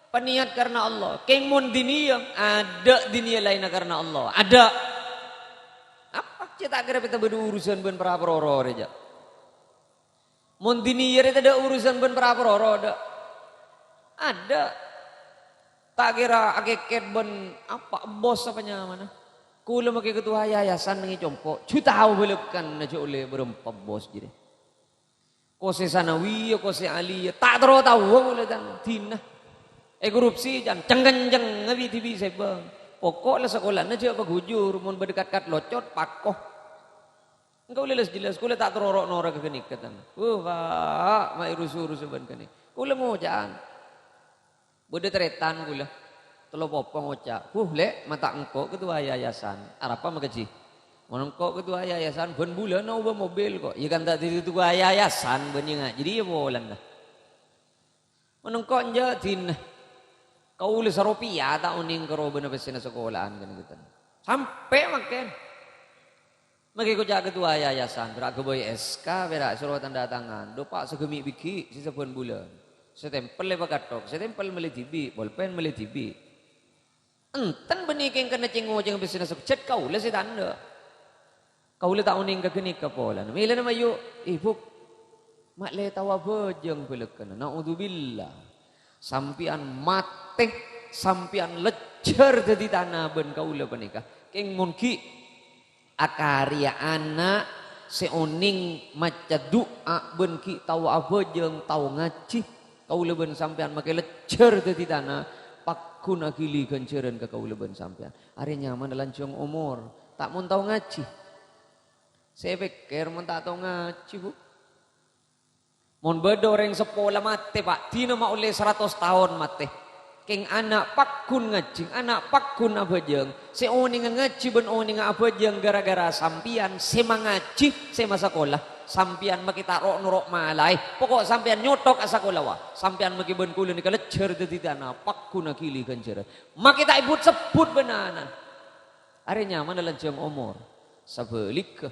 paniyat karna Allah. Kèng mon diniyâ, adâ' diniyâ laènna karna Allah. Adâ'. Apa? Cè' ta' kèra pèta bâdâ urusan bân para-paroro rè, jhâ'. Mon diniyâ rè tadâ' urusan bân para-paroro, adâ'. Adâ'. Ta' kèra akèkèt bân apa, bos apa nyamana. Kaulâ maskè ketua yayasan neng è compo', jhâ' tao bâlâkana jhâ' ollè bârâmpa bos jârèya. Ko sè sanawiyah, ko sè aliyah, ta' terro taowa kaulâ tan dina. Èkorupsi, can, ceng-kenceng, bi-, dhibi' sèbâng. Poko' la sakolana jhâ' paghujur, mon bâdâ kat-kat locot, pako. Engko' kaulâ jelas-jelas, kaulâ ta' terro ro'-noro' ka ghânèka, tan. Wuh, Pa', ma' èrusu-rusu bân ghânèka. Kaulâ ngoca'an. Bâdâ tarètan kaulâ. Tello popo ngoca', "Huh, Lè', ma' ta' engko' ketua yayasan. Arapa makajhi? Mon engko' ketua yayasan, bân bulâna obâ mobil, ko'." Iyâ kan ta' dhâddhi ketua yayasan, bân iyâ ngajhi, iyâ polana. Mon engko' enjâ' dina. Kaulâ saropèya ta' onèng karo bâna pèssèna sakola'an kan gitu. Sampè' mangkèn. Maskè koca' ketua yayasan, pèra' aghâbây S K, pèra' soro tanda tangan. Dhu, Pa', saghâmi' bigghi' sè sabbhân bulân. Sè tempel èpakathok, sè tempel mellè dhibi', polpen mellè dhibi'. Enten bânnè kèng kennèng cèng-ngocèng pèssèna sabbhân, kaulâ sè tandhâ. Kaulâ ta' onèng ka ghânèka polana. Mèlana mayu', "Ibu, ma' lè tao abhâjâng bâlâkana." Naudzubillah. Sampèyan matè, sampèyan lejjhâr dhâddhi tana bân kaulâ panèka. Kèng mon ghi' akarèya ana' sè onèng maca du'a bân ghi' tao abhâjâng, tao ngajhi, kaulâ bân sampèyan maskè lejjhâr dhâddhi tana, pagghun aghili ghânjhârân ka kaulâ bân sampèyan. Arè nyamana lanjhâng omor, ta' mon tao ngajhi. Sè èpèkkèr mon ta' tao ngajhi, Bu. Mon bâdâ orèng seppo la matè, Pa', dina ma' ollè saratos taon matè. Kèng ana' pagghun ngajhi, ana' pagghun abhâjâng. Sè onènga ngajhi bân onènga abhâjâng ghârâ-ghârâ sampèyan sè mangajhi, sè masakola. Sampèyan maskè ta' ro'-noro' malaè. Poko' sampèyan nyothok asakola, wa. Sampèyan maskè bân kaulâ nèka lejjhâr dhâddhi tana, pagghun aghili ghânjhârân. Maskè ta' èbut-sebbhut bân ana'na. Arè nyamana lanjhâng omor. Sabhâligghâ,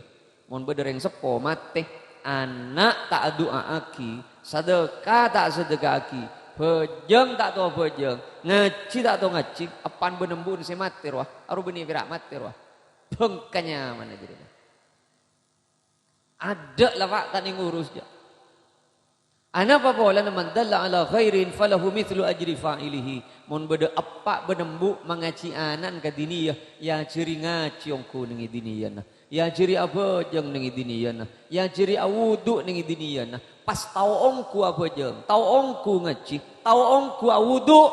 mon bâdâ rèng seppo matè, ana' ta' adu'a'aghi, sadhâka ta' asadhâkaaghi, bhâjâng ta' tao abhâjâng, ngajhi ta' tao ngajhi, eppan bân embu'na sè matè rowa, arowa bânnè pèra' matè rowa. Bhângka nyamana jârèya. Adâ' la, Pa', ta' nèng urus, jâ'. Anapa polana, "Man dalla ala khairin falahu mithlu ajri fa'ilihi." Mon bâdâ eppa' bân embu' mangajhi ana'na ka diniyâ, èajhâri ngajhi ongghu nèng è diniyâna, èajhâri abhâjâng nèng è diniyâna, èajhâri awudu' nèng è diniyâna, pas tao ongghu abhâjâng, tao ongghu ngajhi, tao ongghu awudu',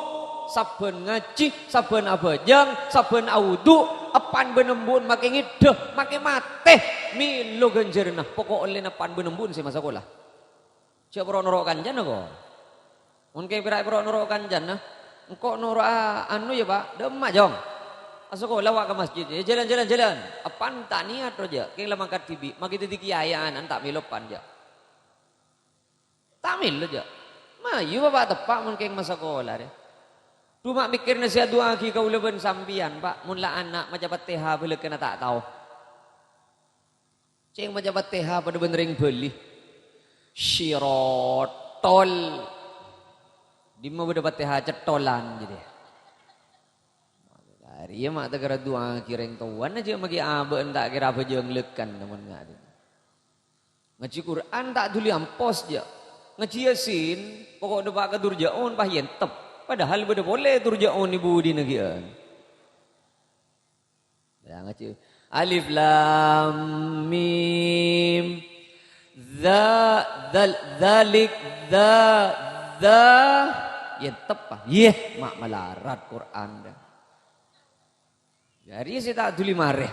sabbhân ngajhi, sabbhân abhâjâng, sabbhân awudu', eppan bân embu'na maskè ngèdhâ, maskè matè, mèlo ghânjhârânna, poko' ollèna eppan bân embu'na sè masakola. Jâ' poro' noro' kancana, ko'. Mon kèng pèra' poro' noro' kancana, engko' noro'a anu, yâ, Pa', dâ' emma', Jong. Asakola, wa', ka masjid. Yâ, jhâlân, jhâlân, jhâlân. Eppan ta' niyat, ro, jâ'. Kèng la mangkat dhibi', maskè dhâddhi kèyaè ana'na ta' mèlo eppan, jâ'. Ta' mèlo, jâ'. Mayu, Bapa', teppa' mon kèng masakola, rè. Coma mèkkèrna sè adu'aaghi kaulâ bân sampèyan, Pa', mon la ana' maca Fatèha bâlâkana ta' tao. Cèng maca Fatèha padâ bân rèng Bali. Sirotol. Dimma bâdâ Fatihah cettolan, jadi. Arèya ma' ta' kèra du'a kèrèng towana jâ' maghi abâ'na ta' kèra abhâjâng lèkan, mon nga'din. Ngajhi Qur'an ta' dhuli ampos, jâ'. Ngajhi Yasin, pokok dâpa' ka dur jâ'on, pas èntep. Padahal bâdâ polè dur jâ'on è budina ghi'ân. Ya, ngajhi. Alif Lam Mim. Dza, dzal, dzalik, dza, dza. Èntep, Pak. Yeh, ma' malarat Qur'an, dâ. Jârèya sè ta' dhuli marè.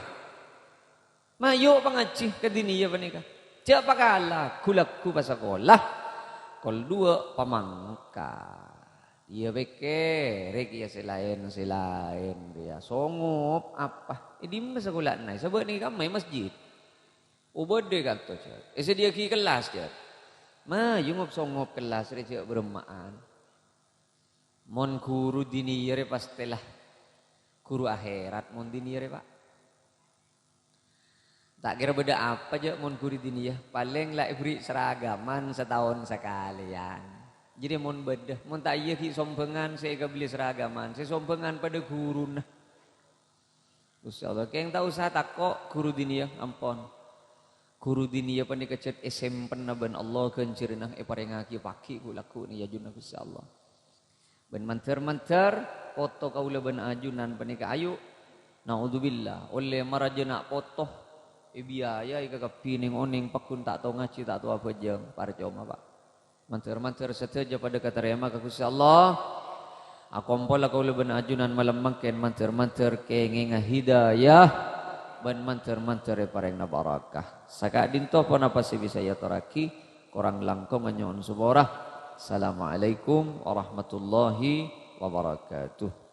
Mayu pangajhi ka diniyah panèka. Jâ' pakala, ghu-lagghu pasakola. Kol duwâ' pamangkat. Iyâ pèkkèr, rèya sè laèn, sè laèn, rèya. Songop apa? È dimma sakola'na? Sabâ' nèka ma' è masjid. Obâdâ kanto, jâ'. Èsadhiyâaghi kellas, jâ'. Mayu ngop-songop kellas rè jâ' bârâmma'an. Mon ghuru diniyah rè pastèla ghuru akhèrat mon diniyah rè, Pak. Ta' kèra bâdâ apa, jâ', mon ghuru diniyah, palèng la èberri' seragaman sataon sakalèyan. Jârèya mon bâdâ, mon ta' iyâ ghi' sombhângan sè èkabellè seragaman, sè sombhângan padâ ghuruna. Gusti Allah, kèng ta' osa tako' ghuru diniyah, ampon. Ghuru diniyah panèka jhât èsempenna bân Allah, ghânjhârânna èparèngaghi paghi' ghu-lagghu nèka è ajunanna Gusti Allah. Bân mandhâr-mandhâr poto kaulâ bân ajunan panèka, ayu, naudzubillah, ollè mara jâna' poto, èbiayai kakabbhi nèng-onèng pagghun ta' tao ngajhi, ta' tao abhâjâng, parcoma, Pak. Mandhâr-mandhâr sadhâjâ padâ katarèma ka Gusti Allah. Akompola kaulâ bân ajunan malem mangkèn mandhâr-mandhâr kèngènga hidayah bân mandhâr-mandhâr èparèngana barakah. Saka'dinto ponapa sè bisa èatorraghi, korang langkongnga nyo'on sapora. Assalamualaikum warahmatullahi wabarakatuh.